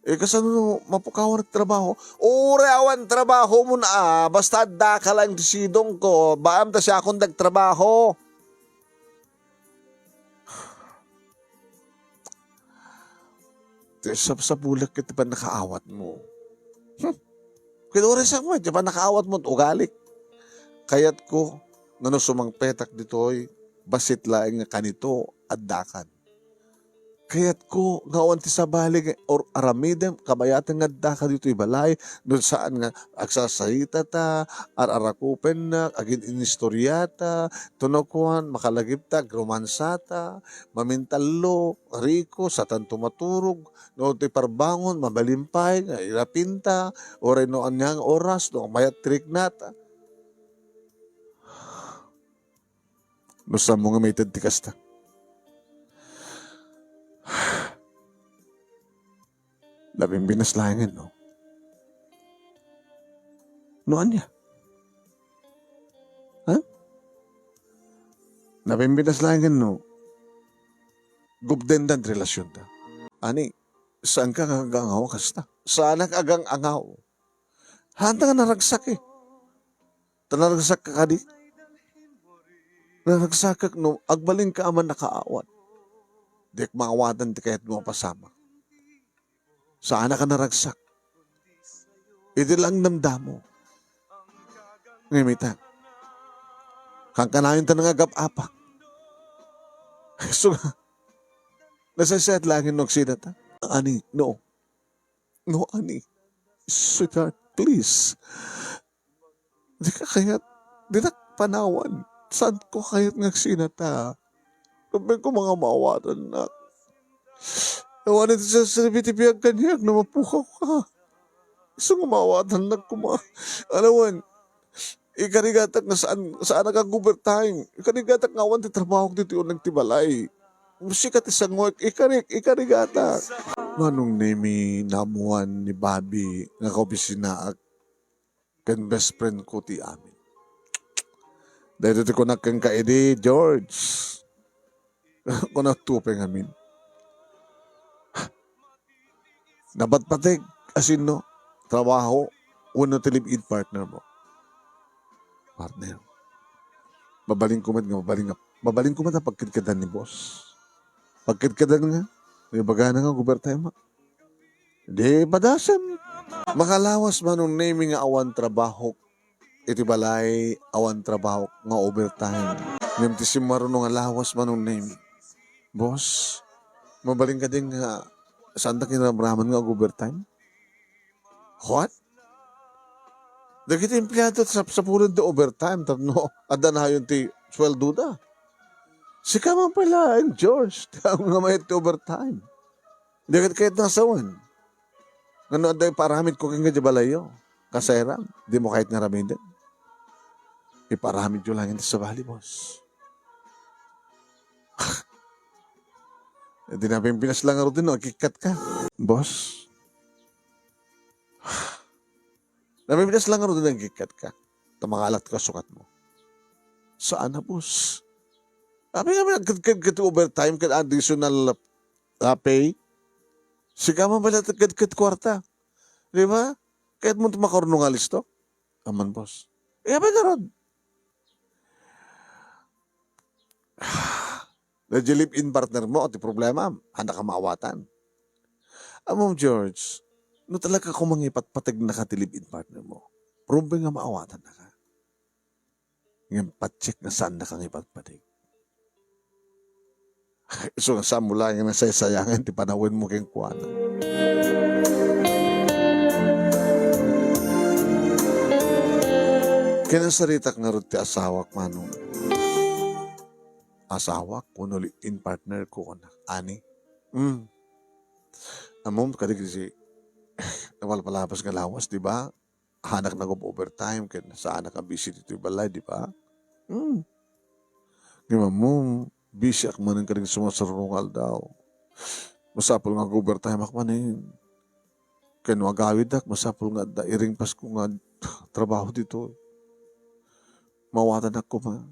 Eh, kasano mapukawan ti trabaho? Uray awan trabaho mo na, ah. Basta adda ka lang ti sidongko. Baam ta siakon dagtrabaho. Ti sapsapulek ket ti pannakaawatmo. Hmm. Ket uray sa met, ti pannakaawatmo, ugalik. Kayatko, nga no sumangpetak ditoy, bassit laeng nga kanito, addakan. Kayatko nga awan ti sabali nga or-, aramidem, kabayatan nga addaka ditoy balay, no saan nga agsasarita ta, ar-arakupennak, agin-inistoriata, tunokuan, makalagipta, agromansata, mamintallo, riko, satanto maturog, no ti parbangon, mabalin pay nga irapinta, uray no ania nga oras, no mayat ti riknata. No saanmo nga maited ti kasta. Napimpinas laengen, no? No ania? Ha? Napimpinas laengen, no? Gubdendan ti relasionta. Ani, saanka nga agang-angaw kasta? Saanak agang-angaw. Haanta nga naragsak, eh. Ta naragsak ka kadi? Naragsakak no agbalinka a mannakaawat. Diak maawatan ti kayatmo a pasamak. Saanak a naragsak. Idi lang damdamo. Ngem ita, kankanayon ta nga agap-apak. So, nasaysayaat laengen no agsinata. Ani, no. No, ani. Sweetheart, please. Dika kayat, dinak panawan. Saanko kayat nga agsinata? Rumbengko nga maawatannak. Awan iti sasarbi ti biag kaniak no mapukaw ka. Isu nga maawatannak koma. Alawan, ikarigatak nga saan, saanak ag-overtime. Ikarigatak nga awan ti trabahok ditoy uneg ti balay. Sika ti sangoek, ikarik, ikarigatak. Manong Nemi, naammuan ni Bobby nga kaobisinaak ken best friend ko ti amin. Daytoy ti kunak kenka idi, George. Kuna to pay ngamin. Napatpateg, asinno, trabaho, wenno ti live-in partner mo. Partner. Mabalinko met nga, mabalin nga, mabalinko met a pagkedkedan ni boss. Pagkedkedan nga, ibagana nga overtime, ha? Di padasem. Makalawas Manong Nemi nga awan trabaho iti balay, awan trabaho nga overtime. Ngem ti simmaruno nga lawas Manong Nemi. Boss, mabalin kadi nga saanta kinramraman nga ag-overtime? What? Dagiti empleado sapsapulen ti overtime tapno adda nayon ti sueldoda. Sika man pay laeng, George, ti nga mayat ti overtime. Di ket kayat nga sawen. Ngano adda ipaaramidko kenka diay balayyo? Kasayram, dimo kayat nga aramiden. Ipaaramidyo laeng ti sabali, boss. Di napimpinas lang ngarud no agkikkat ka. Boss. Napimpinas lang ngarud no agkikkat ka. Ta mangalat ka sukatmo. Saan a, boss? Apay nga agkedked ket overtime ket additional, ah, pay? Sika man pay laeng ti agkedked kuarta. Di ba? Kayatmo ti makarunong nga listo? Aman, boss. Eh, apay ngarud? Daydiay live-in partner mo, ti problema, haanka maawatan. Ammom, George, no talaga koma nga ipatpategnaka ti live-in partner mo, proven nga maawatannaka. Ngem patsekka nga saannaka nga ipatpateg. Isu nga saanmo laeng nga nasaysayangan ti panawenmo kenkuana. Kinasaritak ngarud ti asawak, Manong. Asawak, wenno live-in partner ko, kunak. Ani? Hmm. Ammom, kadagiti napalpalabas nga lawas, di ba? Haanak nag-overtime ken saanak a busy ditoy balay, di ba? Hmm. Ngem ammom, busy ak manen kadagiti sumarsarno nga aldaw. Masapul nga ag-overtime ak manen. Ken no agawidak, masapul nga adda iring pasko nga trabaho ditoy. Maawatan ak koma.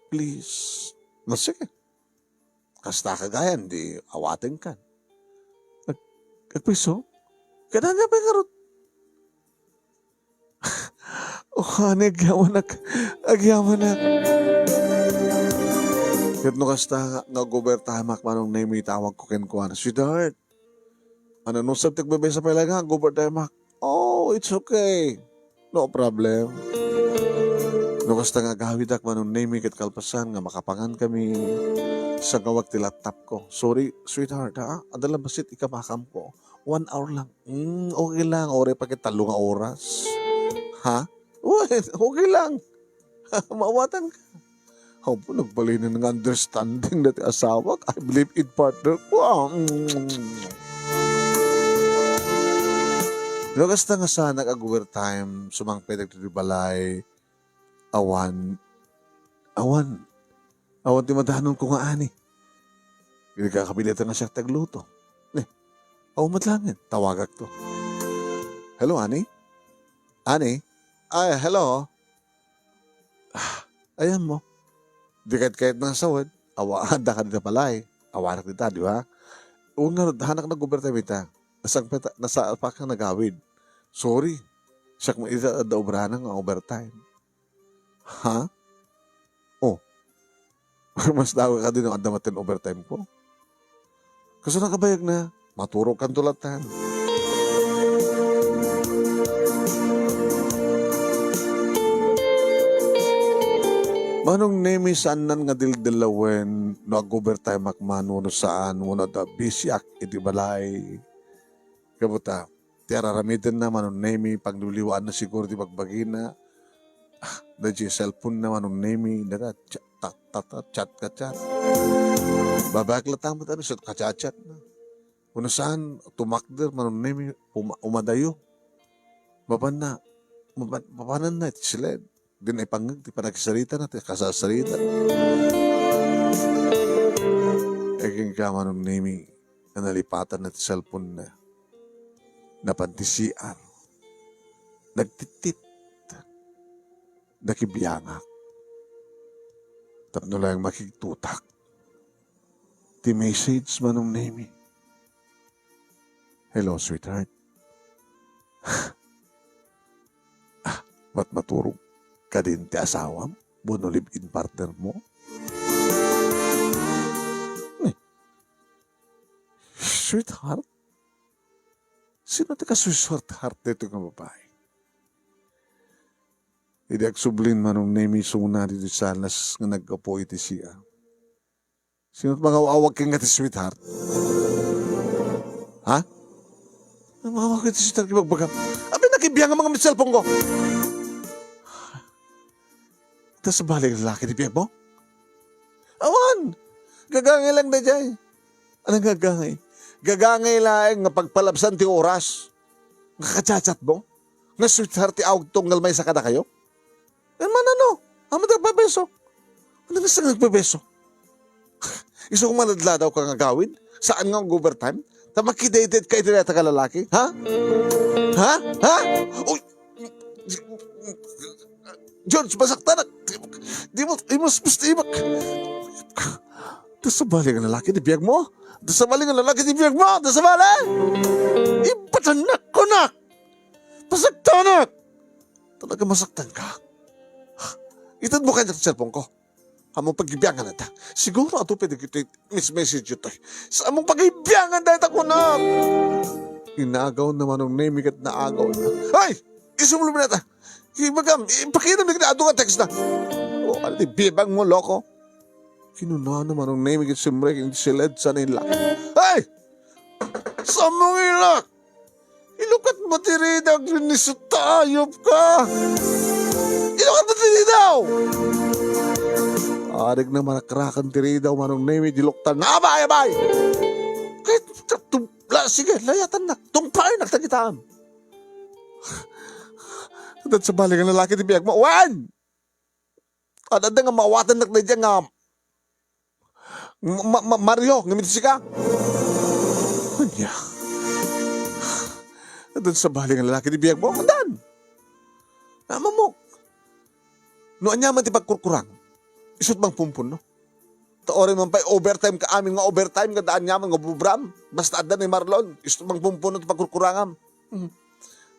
Please. No, sige. Kasta kagayan, di awatenkan. Ag-, agpiso? Kadanya pay ngarud. Oh, honey, agyamanak. Agyamanak. Ket no kasta nga, nga ag-overtime ak, Manong Nemy, itawag ko kenkuana, "Sweetheart, ano, no, sabtek bebesa pay laeng nga ag-overtime ak." "Oh, it's okay. No problem." No kasta nga agawidak, Manong Nemy, ket kalpasan nga makapangan kami, sagawak ti laptop ko. "Sorry, sweetheart, ha? Adda la bassit ikamakam ko. One hour lang." "Hmm, okay lang. Uray pa ket tallo nga oras." "Ha?" "Well, okay lang. Maawatan ka." Apo, nagbalinen nga understanding dati asawak. I believe in partner ko, ah. Mm. No kasta nga saanak ag-overtime, sumangpet ditoy balay, awan, awan, awan ti madanonko nga ani. Idi kakapilitan nga siak ti agluto. Ne, awan met laengen, tawagakto. "Hello, ani? Ani? Ay, hello?" "Ah, ayanmo. Di kayat-kayat nga sawen. Awa, adda ka dita balay. Awanak dita, di ba? Wen ngarud, haanak nag-overtime ita. Nasangpet, nasapak nga nagawid. Sorry. Siak met ita adda obrana nga overtime." "Ha? Oh. Mas dawek a din adda met ti overtime ko. Kasano kabayag na? Maturogkanto latta." Manong Nemy, saannan nga dildelawen no ag-overtime ak man wenno saan, wenno adda busy ak iti balay. Kabuta, ti ar-aramidenna, Manong Nemy, pangliwliwaanna siguro ti bagbagina. Ah, daydiay cellphone-na, Manong Nemy, dada, chat, tat, tat, tat, chat ka, chat. Babaek latta met, ano, isu ti kachat-chat na. Wenno saan, tumakder, Manong Nemy, puma-, umadayo. Mapanna, mapan-, mapananna iti siled. Di na ipangngeg ti panagsaritana, ti kasasarita. Agingga, Manong Nemy, nga nalipatanna ti cellphone-na. Napan ti C R. Nagtittit. Nakibiangak. Tapno laeng makigtutak. Ti message, Manong Nemy. "Hello, sweetheart. Ah, mat-, maturog kadin ti asawam? Wenno live-in partner mo?" Ni, sweetheart? Sino ti kasu-sweetheart daytoy nga babai? Idi agsublin, Manong Nemy, sumuna ditoy salas nga naggapu iti C R. Sino ti mangaw-awag kenka ti sweetheart? Ha? Mangaw-awag ti sweetheart, ibagbagam. Abi, nakibiang nga mangan ti cellphone ko. Adda sabali nga lalaki ti biag mo? Awan! Gagangay lang daydiay. Ano nga gagangay? Gagangay laeng nga pagpalabsan ti oras. Nga kachat-chat mo? Nga sweetheart ti awagto nga maysa kadakayo? Ngem ano? Ammom ti agbebeso? Ano nga saan nga agbebeso? Isu nga maladladaw ka nga agawid? Saan nga ag-overtime? Ta makidate-date ka iti dayta nga lalaki? Ha? Ha? Ha? Uy! George, masaktanak! Di mo, di mo, di mo, adda sabali nga lalaki ti biag mo? Adda sabali nga lalaki ti biag mo? Adda sabali? Ipatanak ko na! Masaktanak! Talaga masaktan ka? Ited mo kaniak ti cellphone ko. Ammom pagibiangan dayta. Siguro adu pay dagiti mis-message toy. Sa ammom pagibiangan dayta kunak. Inagaw na Manong Nemi ket naagaw na. Ay! Isumulom na ta. Ibagam, ipakitam dagiti adu nga text na. O, ano ti bibag mo, loko? Kinunana Manong Nemi ket simrek iti siled sa nila. Ay! Sa mong ilak! Ilukat mo ti ridaw, Ernesto, ayop ka! Ilukat mo ti ridaw! Adik na marakrakan ti ridaw, Manong Nemi, diluktan na, abay, abay! Kahit katubla, sige, layatannak, tungpaennak, tagitaan. Adda sa bali nga lalaki ti biag mo, wen! Adda nga maawatannak daydiay nga Ma-, ma-, Mario, ngem iti sika? Ania? Addan sa bali nga lalaki ti biagmo? Addan. Amamok. No aniaman ti pagkurkurang, isut' mangpumpunno. Ta uray man pay overtime ka amin nga overtime, kada aniaman nga ubobram, basta adda ni Marlon, isut' mangpumpunno ti pagkurkurangam. Mhm.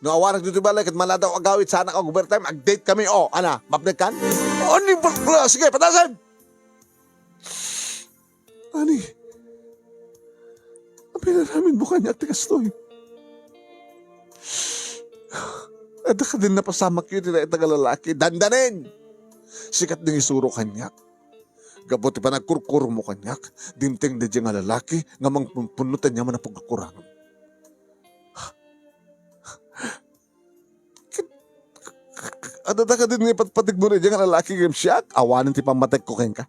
No awanak ditoy balay ket maladaw agawid, saanak ag-overtime, ag-date kami, o, ana, mapnekkan? O, ani, bakla, sige, patasen! Ani, apay nga aramidmo kaniak ti kastoy? Adda kadin napasamakyo iti dayta nga lalaki? Dandanin! Sika ti nangisuro kaniak. Gapu ti panagkurkurmo kaniak, dimteng daydiay nga lalaki nga mangpunpunno ti aniaman a pagkurkurangam. Ket, adda kadin nga ipatpategmo daydiay nga lalaki ngem siak? Awanen ti pammatekko kenka.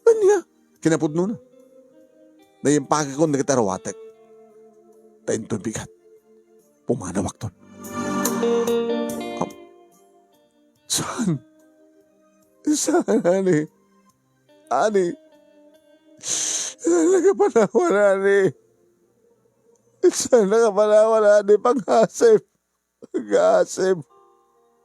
Ania? Kinapudnona, naimpakekon dagiti aruatek. Ta inton bigat, pumanawakton. Am-, saan? Saan, ani? Ani? Saan nakapanawan, ani? Saan nakapanawan, ani? Pangasip. Pangasip.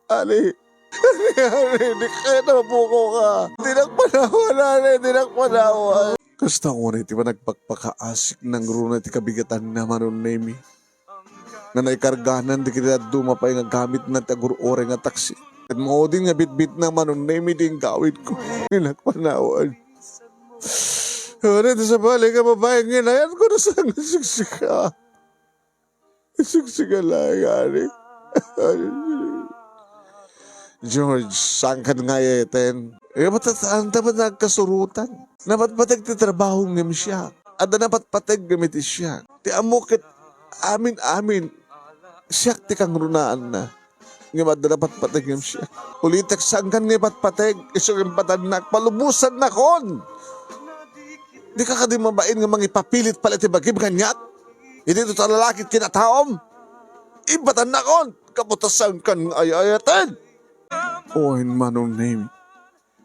Ani? Ani, ani? Di kaya na mapuko ka. Di nakpanawan, ani. Di nakpanawan. Kasta unay ti panagpakpakaasik nangruna ti kabigatanna, Manong Nemi. Nga naikarganan dagiti dadduma pay nga gamitna ti agur-uray nga taksi. Ket maudin nga bitbitna, Manong Nemi, ti inggawidko. Di nakpanawan. Ano ti sabali nga babae nga inayatko na saan nga siksika? Siksika laeng, ani. George, saan kan nga ay-ayaten? E, matatanta ba nagkasurutan? Napatpateg ti trabaho ngem siak. Adda napatpateg ngem iti siak. Ti ammo ket amin-amin, siak ti kangrunaanna. Ngem adda napatpateg ngem siak. Ulitek, saan kan nga ipatpateg? Isu ngem batannak, palubosannakon! Dika kadi mabain nga mangipapilit pay iti bagim kaniak? Iti dayta lalaki ti kinataom? Ibatannakon! Gapu ta saan kan nga ay-ayaten! Wen, Manong Nemi.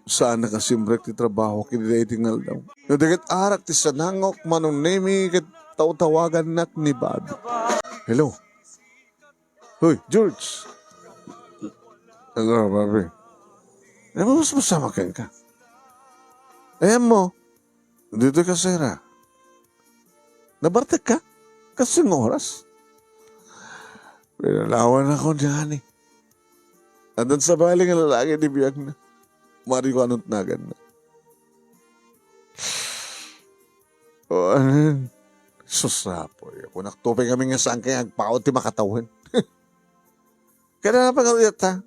Saanak a simrek ti trabaho ken daydi nga aldaw. No di ket arak ti sanangok, Manong Nemi, ket tawtawagannak ni Bobby. Hello. Hoy, George. Hello, Bobby. Ay, mamusmusa kenka. Ayan mo. Ditoy ka, Sarah. Nabartek ka? Kasing oras? Pinanawanakon ni ani. Addan sabali nga lalaki ti biagna. Mario, anot naganna? O, anen? Sus, apoy. Kunak, tupay kami nga saan kay agpaut ti makatawen. Kada nga pangaruyat ta.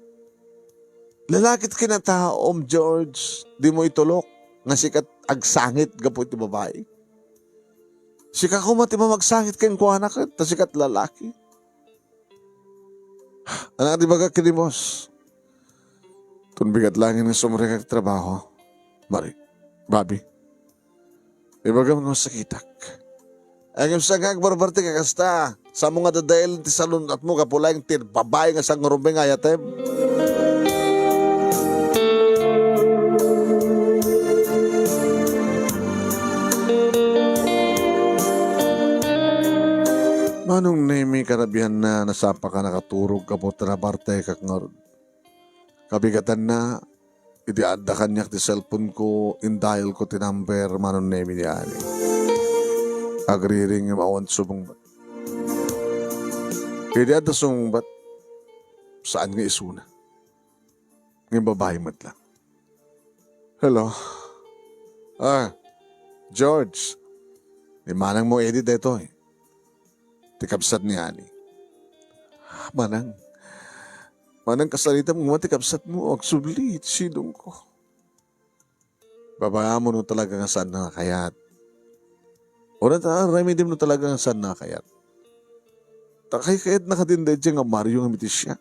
Lalaki ti kinataom, George. Dimo itulok nga sika ti agsangit gapu iti babai. Sika koma ti mamagsangit kenkuana ket ta sika ti lalaki. Anak, di baga ken ni boss. Ton bigat laeng nga sumrekak trabaho. Mari, Bobby. Ibagam nga masakitak. Ngem saan nga agbarbartek a kasta? Saanmo nga dadaelen ti salun-atmo gapu laeng ti babai nga sangrumeng nga ayatem? Manong Nemi, kanabianna, nasapa ka nakaturog gapu ta nabartekak ngarud. Kabigatanna, idi adda kaniak ti cellphone ko, indial ko ti number, Manong Nemi, ni ani. Agriring ngem awan sumungbat. Idi adda sumungbat, saan nga isuna. Ngem babai met lang. Hello? Ah, George. Ni manangmo Eddie daytoy. Ti kabsat ni Ani. Manang. Manang, kasaritam nga ti kabsatmo, agsubli, ti sidongko. Babaam no talaga nga saan na kayat. Ura ta, aramidem no talaga nga saan na kayat. Ta kaykayatna kadin daydiay nga Mario nga mitisiak.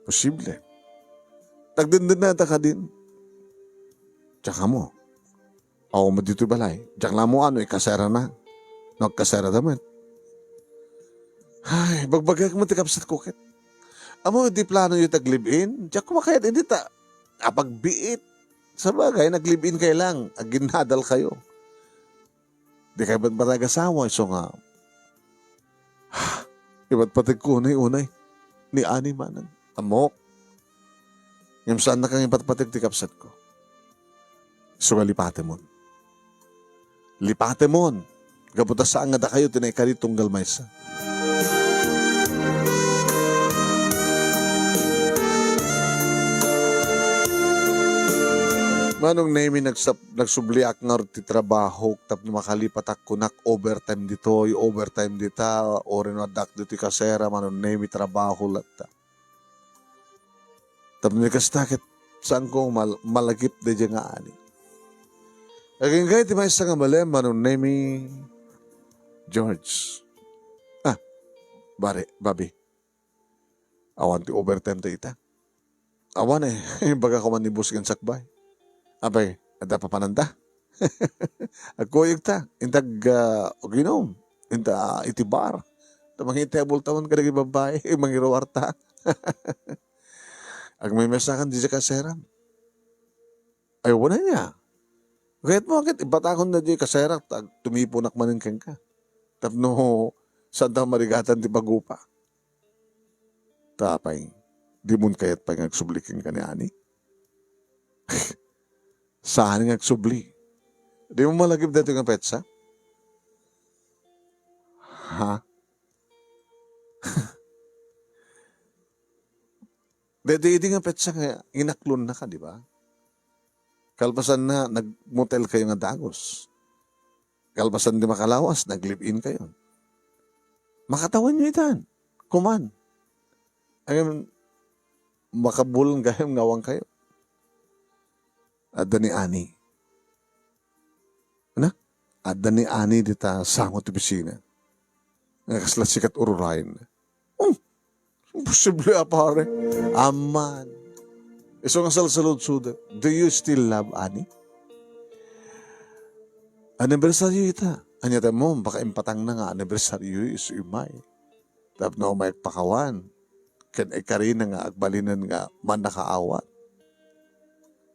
Posible. Tagdendennata kadin. Diak ammo. Awan met ditoy balay. Diak la ammo no ikaserana. No agkaserada met. Ay, bagbagak met ti kabsatko ket. Ammo, di planoyo ti aglive-in? Diak koma kayat idi ta apagbiit. Sabagay, naglive-in kayo lang. Aginnadal kayo. Di kayo met matagasawa, isu nga. Ipatpategko unay-unay. Ni Ani manang. Ammok. Ngem saannaka nga ipatpateg ti kabsatko. Isu nga lipatemon. Lipatemon. Gapu ta saan nga dakayo ti naikari tunggal maysa. Manong Nemi, nagsap-, nagsubliak ngarud ti trabahok tapno makalipatak kunak overtime ditoy, overtime dita, uray no addak ditoy kasera, Manong Nemi, trabaho latta. Tapno ni kasta ket saanko mal-, malagip daydiay nga Ani. Agingga iti maysa nga malem, Manong Nemi, George. Ah, bari, babi. Awan ti overtime ta ita. Awan eh, imbagak man ni boss ken sakbay. Apay, adda papananda? Agkuyogta, intag, ah, aginom, inta iti bar. Ta mangitebol ta man kadagiti babbai, mangiruarta. Agmemesa kan daydiay kaseram. Ay, wala niya. Kayat mo, agit, ibatakon na di kaserak, ta tumiponak manen kenka. Tapno, saan ta marigatan ti pagupa. Tapay, di mo kayat pay nga agsubli kenka ni Ani? Saan nga agsubli? Di mo malagip daytoy nga petsa? Ha? Daytoy idi nga petsa nga inaklonnaka, di ba? Kalpasanna, nagmotel kayo nga dagus. Kalpasan di makalawas, naglive-in kayo. Makatawenyo itan. Kuman. Ayun, makabulong gayam nga awan kayo. Adda ni Ani. Na? Adda ni Ani dita sango ti opisina. Nga kasla sikat ururayen. Hmm. Imposible a, pare. Aman. Isu nga salsaludsod. Do you still love Ani? Anibersaryo ita. Ania ta mo, baka impatangna nga anibersaryo isu imay. Tapno umay agpakawan, ken ikarina nga agbalinen nga mannakaawat.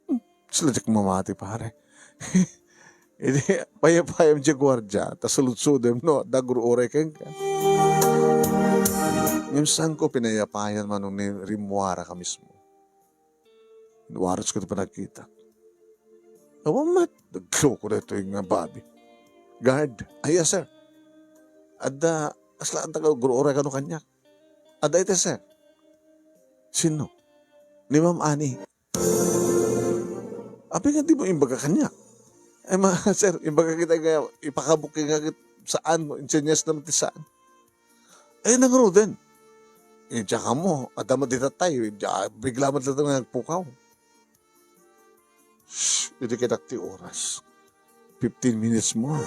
Hmm, sila diak mamati, pare. Idi, payapayam diay guardia, ta saludsodem no adda agur-uray kenka. Ngem saanko pinayapayan, Manong Nemi, rimmuaraka mismo. Inwaras ko ti panagkita. Awan met, nagloko daytoy nga babi. Guard, ay, yes, sir. Adda, kasla adda ka, agur-uray kano kaniak. Adda iti, sir. Sino? Ni Ma'am Ani. Apay nga di mo imbaga kaniak? Ay, mga sir, imbaga kita nga ipakabuk nga saan mo, insenyas naman ti saan. Eh, nangruden. Eh, diak ammo, adda met dita tayo, eh, diak, bigla met latta nga nagpukaw. Shh, idi kitak ti oras. Fifteen minutes more.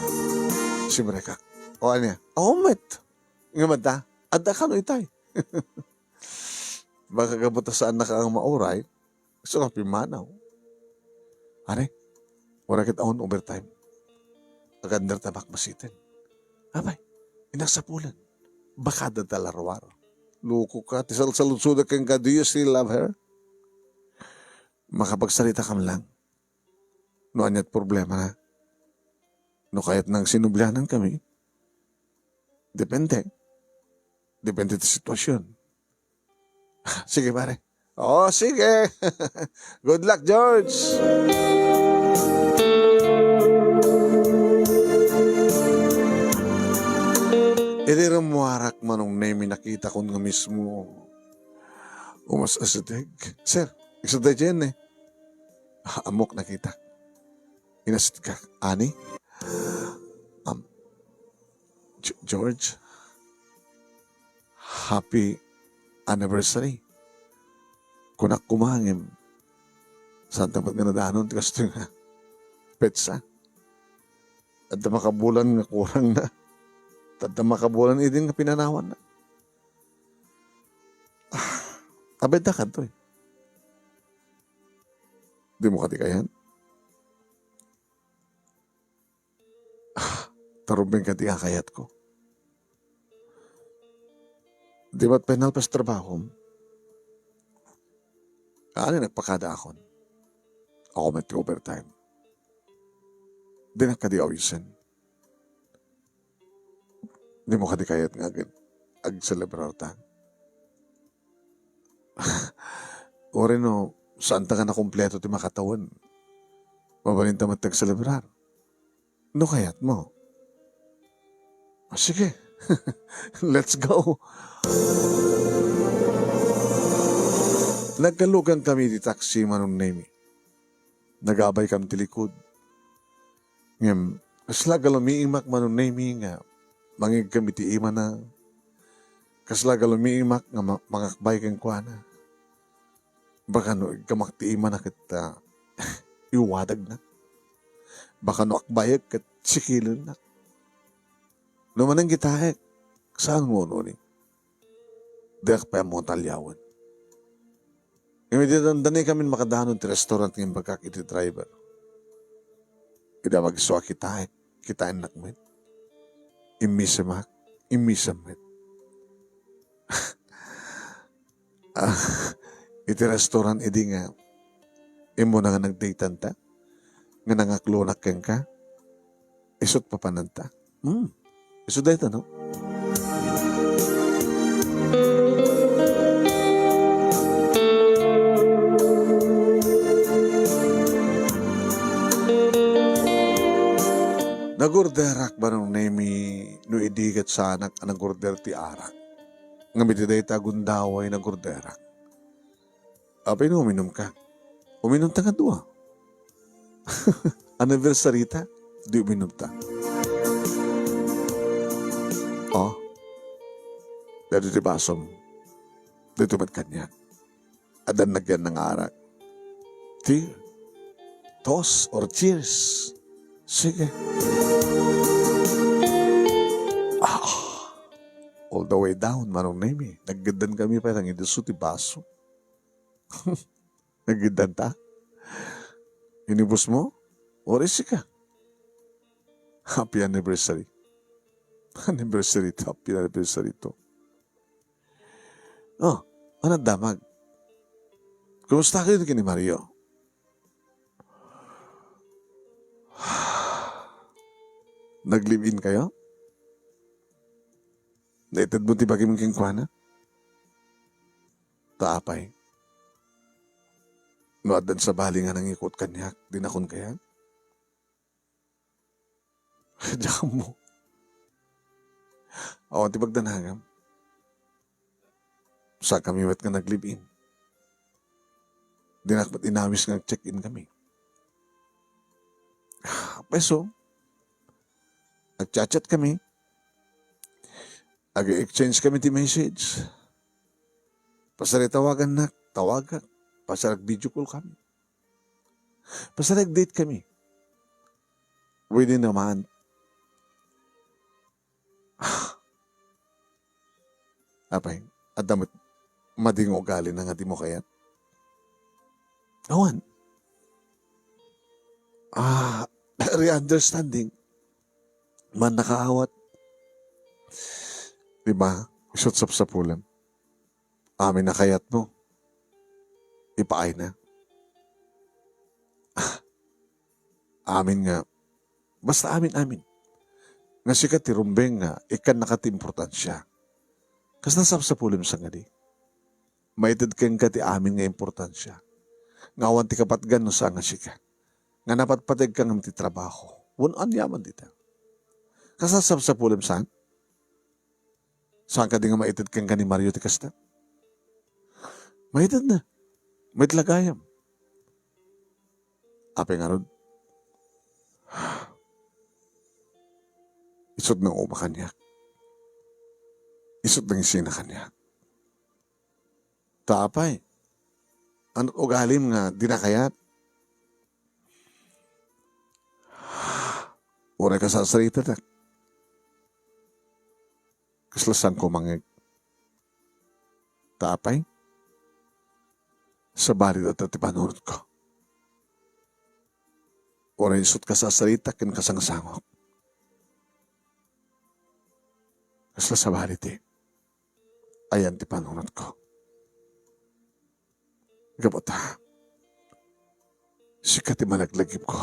Simrekak. O, ania? Awan met. Nga mata, adda kano itay. Baka gapu ta saannaka nga mauray, isu nga pimmanaw. Are, uray ket awan overtime. Agandar ta makmasiten. Apay, inaksapulan. Baka adda ta laruar. Loko ka, ti salsaludsodak kenka, do you still love her? Makapagsaritakam lang. No aniat problemana. No kayatna nga sinublianan kami. Depende. Depende ti sitwasyon. Sige, pare. Oh, sige. Good luck, George. Idi rimmuarak, Manong Nemi, nakitakon nga mismo umas-asideg. Sir, isa tayo dyan eh. Ammok nakitak. Inasdka, ani? Um, G-, George, happy anniversary. Kunak koma ngem, saanta met nga nadanon ti kastoy nga petsa. Adda makabulan nga kurangna. Adda makabulan idin nga pinanawanna. Ah, abay, adda kadtoy. Dimo kadi kayat? Ah, ta rumbeng kadi nga kayatko. Di met pay nalpas trabahom. Ani nagpakadaakon? Ako met ti overtime. Dinak kadi awisen. Dimo kadi kayat nga ag-, agselebrarta? Uray no, saanta nga nakumpleto ti makatawen. Mabalinta met ti agselebrar. No kayatmo. Ah, sige. Let's go. Nagkalugan kami ti taxi, Manong Nemi. Nagabaykam ti likud. Ngem, kasla galumiimak, Manong Nemi, nga mangigkam iti imana. Kasla galumiimak nga ma-, mangakbay kenkuana. Baka no igkamak ti imana ket, ah, iwadagnak. Baka no akbayek ket sikilennak. No manang kitaek, saan mo ununi? Diak pay ammo nga talliawen. Ngem idi dandani kamin makadanon ti restaurant nga imbagak iti driver, idi magisua kitaek, kitaennak met. Immisemak, immisem met. Ah, iti restaurant idi nga immuna nga nagdaytanta, nga nangaklonak kenka, isut papananta. Hmm. Isu dayta, no? Nagorderak, Manong Nemi, no idi ket saanak a nagorder ti arak. Ngem iti dayta a gundaway, nagorderak. Apay no uminumka? Uminumta nga dua. Anniversary ta, di uminumta. Oh, daytoy ti basom. Daytoy met kaniak. Addan nagyan nga arak. Tea, toast, or cheers. Sige. Ah, all the way down, Manong Nemi. Naggeddan kami pay nang idisso ti baso. Naggeddan ta? Inibus mo? Or isika? Happy anniversary. Anniversary to, happy anniversary to. Oh, ano damag? Kumusta kayo ni Mario? Nag-live-in kayo? Naited mo ti bagim kenkuana? Ta apay? No addan sabali nga nangikot kaniak, dinakon kayat? Diak ammo. Awan ti pagdanagam. Sa kami met nga nag-live-in. Dinak met inawis nga nag-check-in kami. Peso, nag-chat-chat kami. Nag-exchange kami ti message. Pasaritawagannak, tawagak. Pasarag video call kami. Basta nag-date kami. Within a month. Apay, adda met madi nga ugalina nga di mo kayat? Awan. Ah, re-understanding. Mannakaawat. Di ba? Isu't sapsapulem. Amin a kayatmo, ipaayna. Amin nga, basta amin, amin. Nga sika ti rumbeng nga ikkannaka ti importansia. Kas nasapsapulem sa ngadi. Maited kenka ti amin nga importansia. Nga awan ti kapatgan no saan nga sika. Nga napatpateg ka ngem ti trabaho. Wen aniaman dita. Kas nasapsapulem saan? Saan kadi nga maited kenka ni Mario ti kasta? Maited na. Maitlagayam. Apay ngarud? Isut' nanguma kaniak. Isut' nangisina kaniak. Ta apay? Ano't ugalim nga dina kayat? Uray kasasaritadak. Kasla saanko mangngeg. Ta apay? Sabali dayta ti panunotko. Uray isut' kasasarita ken kasangsangok. Kasla sabali ti ayan ti panunotko. Gapu ta, sika ti malaglagipko.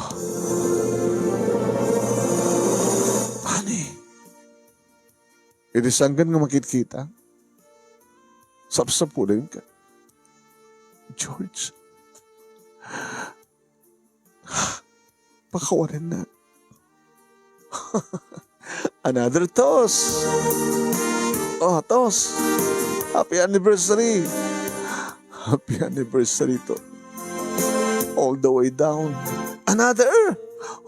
Honey, idi sangken nga makitkita, sapsapulenka. George, pakawanennak. Another toast. Oh, toast. Happy anniversary. Happy anniversary to all the way down. Another.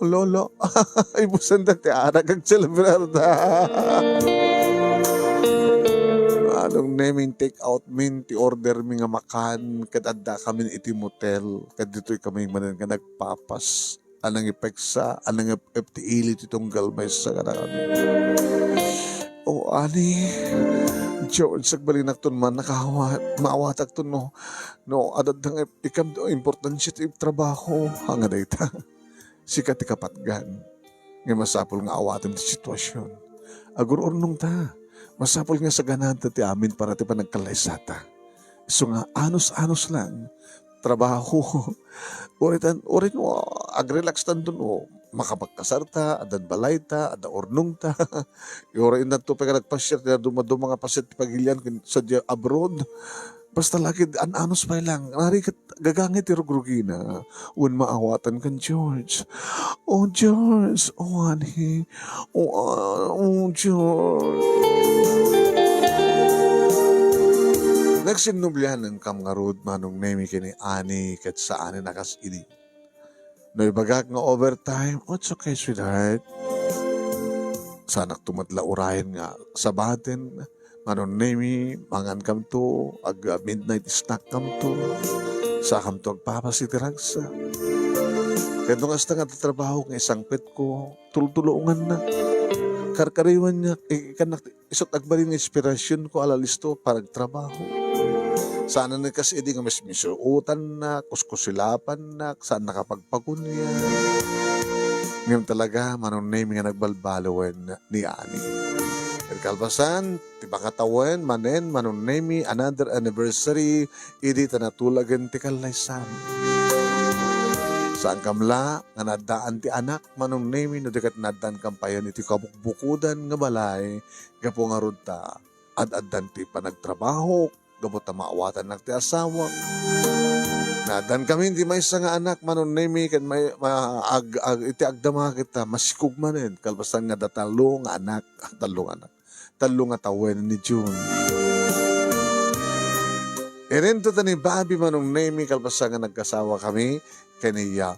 Lolo. Ibusen da ti arak, agselebrar da. Manong Nemi, take out min ti order mi nga makan, ket adda kamin iti motel, ket ditoy kami manen nga nagpapas. A nangipeksa, a nangep-ep ti ili ti tunggal maysa kadakami. O, ani, George, agbalinakton man nakaawat, maawatakton no, no, adda nga ip-, ikam ti importansia ti trabaho, nga dayta. Sika ti kapatgan. Nga masapul nga awatem ti sitwasyon. Agur-urnongta. Masapul nga sagananta ti amin para ti panagkallaysata. Isu nga anus-anus lang. Trabaho. Uray tan, uray no, agrelax tanto no. Makapagkasarta, addan balayta, adda urnongta. Uray intanto pay nga nagpasiar, ti dumaduma nga pasiar ti pagilian, ken sadiay abroad. Basta lagi, an-anus pay lang. Nari ket gagangay ti rugrugina. Wen maawatankan, George. Oh, George. Oh, honey. Oh, ah, oh, George. Nagsinnublianenkam ngarud, Manong Nemi, ken ni Ani, ket saanen a kas idi. No ibagak nga overtime, oh, it's okay, sweetheart. Saanakto met la urayen nga sabaten, Manong Nemi, mangankamto, ag-, midnight snackkamto, saakamto agpapas iti ragsak. Ket no kasta nga tatrabaho nga isangpetko, tultulongannak. Karkariwannak, ikannak, isut' agbalin nga inspirasionko a lalisto para agtrabaho. Saanen a kas idi nga mismisuotannak, kuskusilapannak, saan nakapagpakunian. Ngem talaga, Manong Nemi, nga nagbalbaliwen ni Ani. Ket kalpasan, ti pakatawen manen, Manong Nemi, another anniversary, idi ta natulagen ti kallaysam. Saankam la nga naaddaan ti anak, Manong Nemi, no di ket naaddankam payen iti kabukbukodan nga balay, gapu ngarud ta ad-addan ti panagtrabahok, gapu ta maawatannak ti asawak. Naaddankami ti maysa nga anak, Manong Nemi, ken may, ma-, ag-, ag-, iti agdama ket ta masikog manen, kalpasan nga adda tallo nga anak, tallo nga anak, tallo nga tawen ni June. Ininto ta ni Bobby, Manong Nemi, kalpasan nga nagkasawakami ken ni, ah,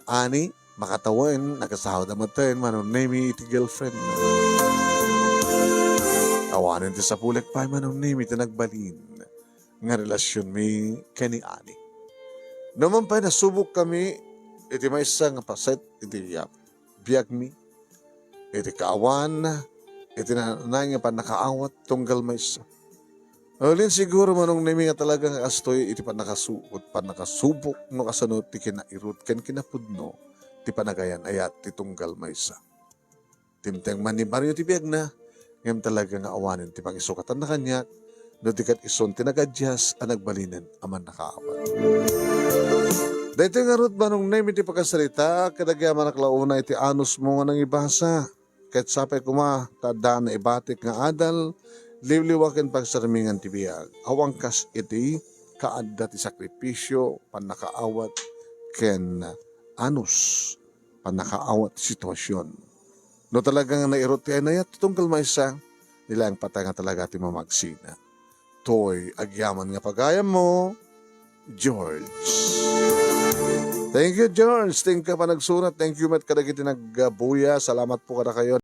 Ani, makatawen, nagkasawada metten, Manong Nemi, iti girlfriend. Awanen ti sapulek pay, Manong Nemi, ti nagbalin nga relasionmi ken ni Ani. Numan pay nasubokkami iti maysa nga paset iti biag-, biagmi, iti kaawan, iti na-, naay nga pannakaawat tunggal maysa. Wen siguro, Manong Nemi, nga talaga nga kastoy iti pannakasu-, pannakasubok no kasano ti kinairut ken kinapudno ti panagayan-ayat ti tunggal maysa. Dimteng man ni Mario ti biagna, ngem talaga nga awanen ti pangisukatanna kaniak, no di ket isun ti nagadias a nagbalinen a mannakaawat. Daytoy ngarud, Manong Nemi, ti pakasarita, ket agyamanak la unay ti anusmo nga nangibasa. Ket sapay koma ta adda naibatik nga adal, liwliwa ken pagsarmingan ti biag. Awan kas iti kaadda ti sakripisio, pannakaawat, ken anus, pannakaawat ti situasion. No talaga nga nairut ti ay-ayat ti tunggal maysa, ni laeng patay nga talaga ti mamagsina. Toy, agyaman nga pagayammo, George. Thank you, George. Thank you, panagsurat. Thank you met kadagiti nagbuya. Salamat po kadakayo.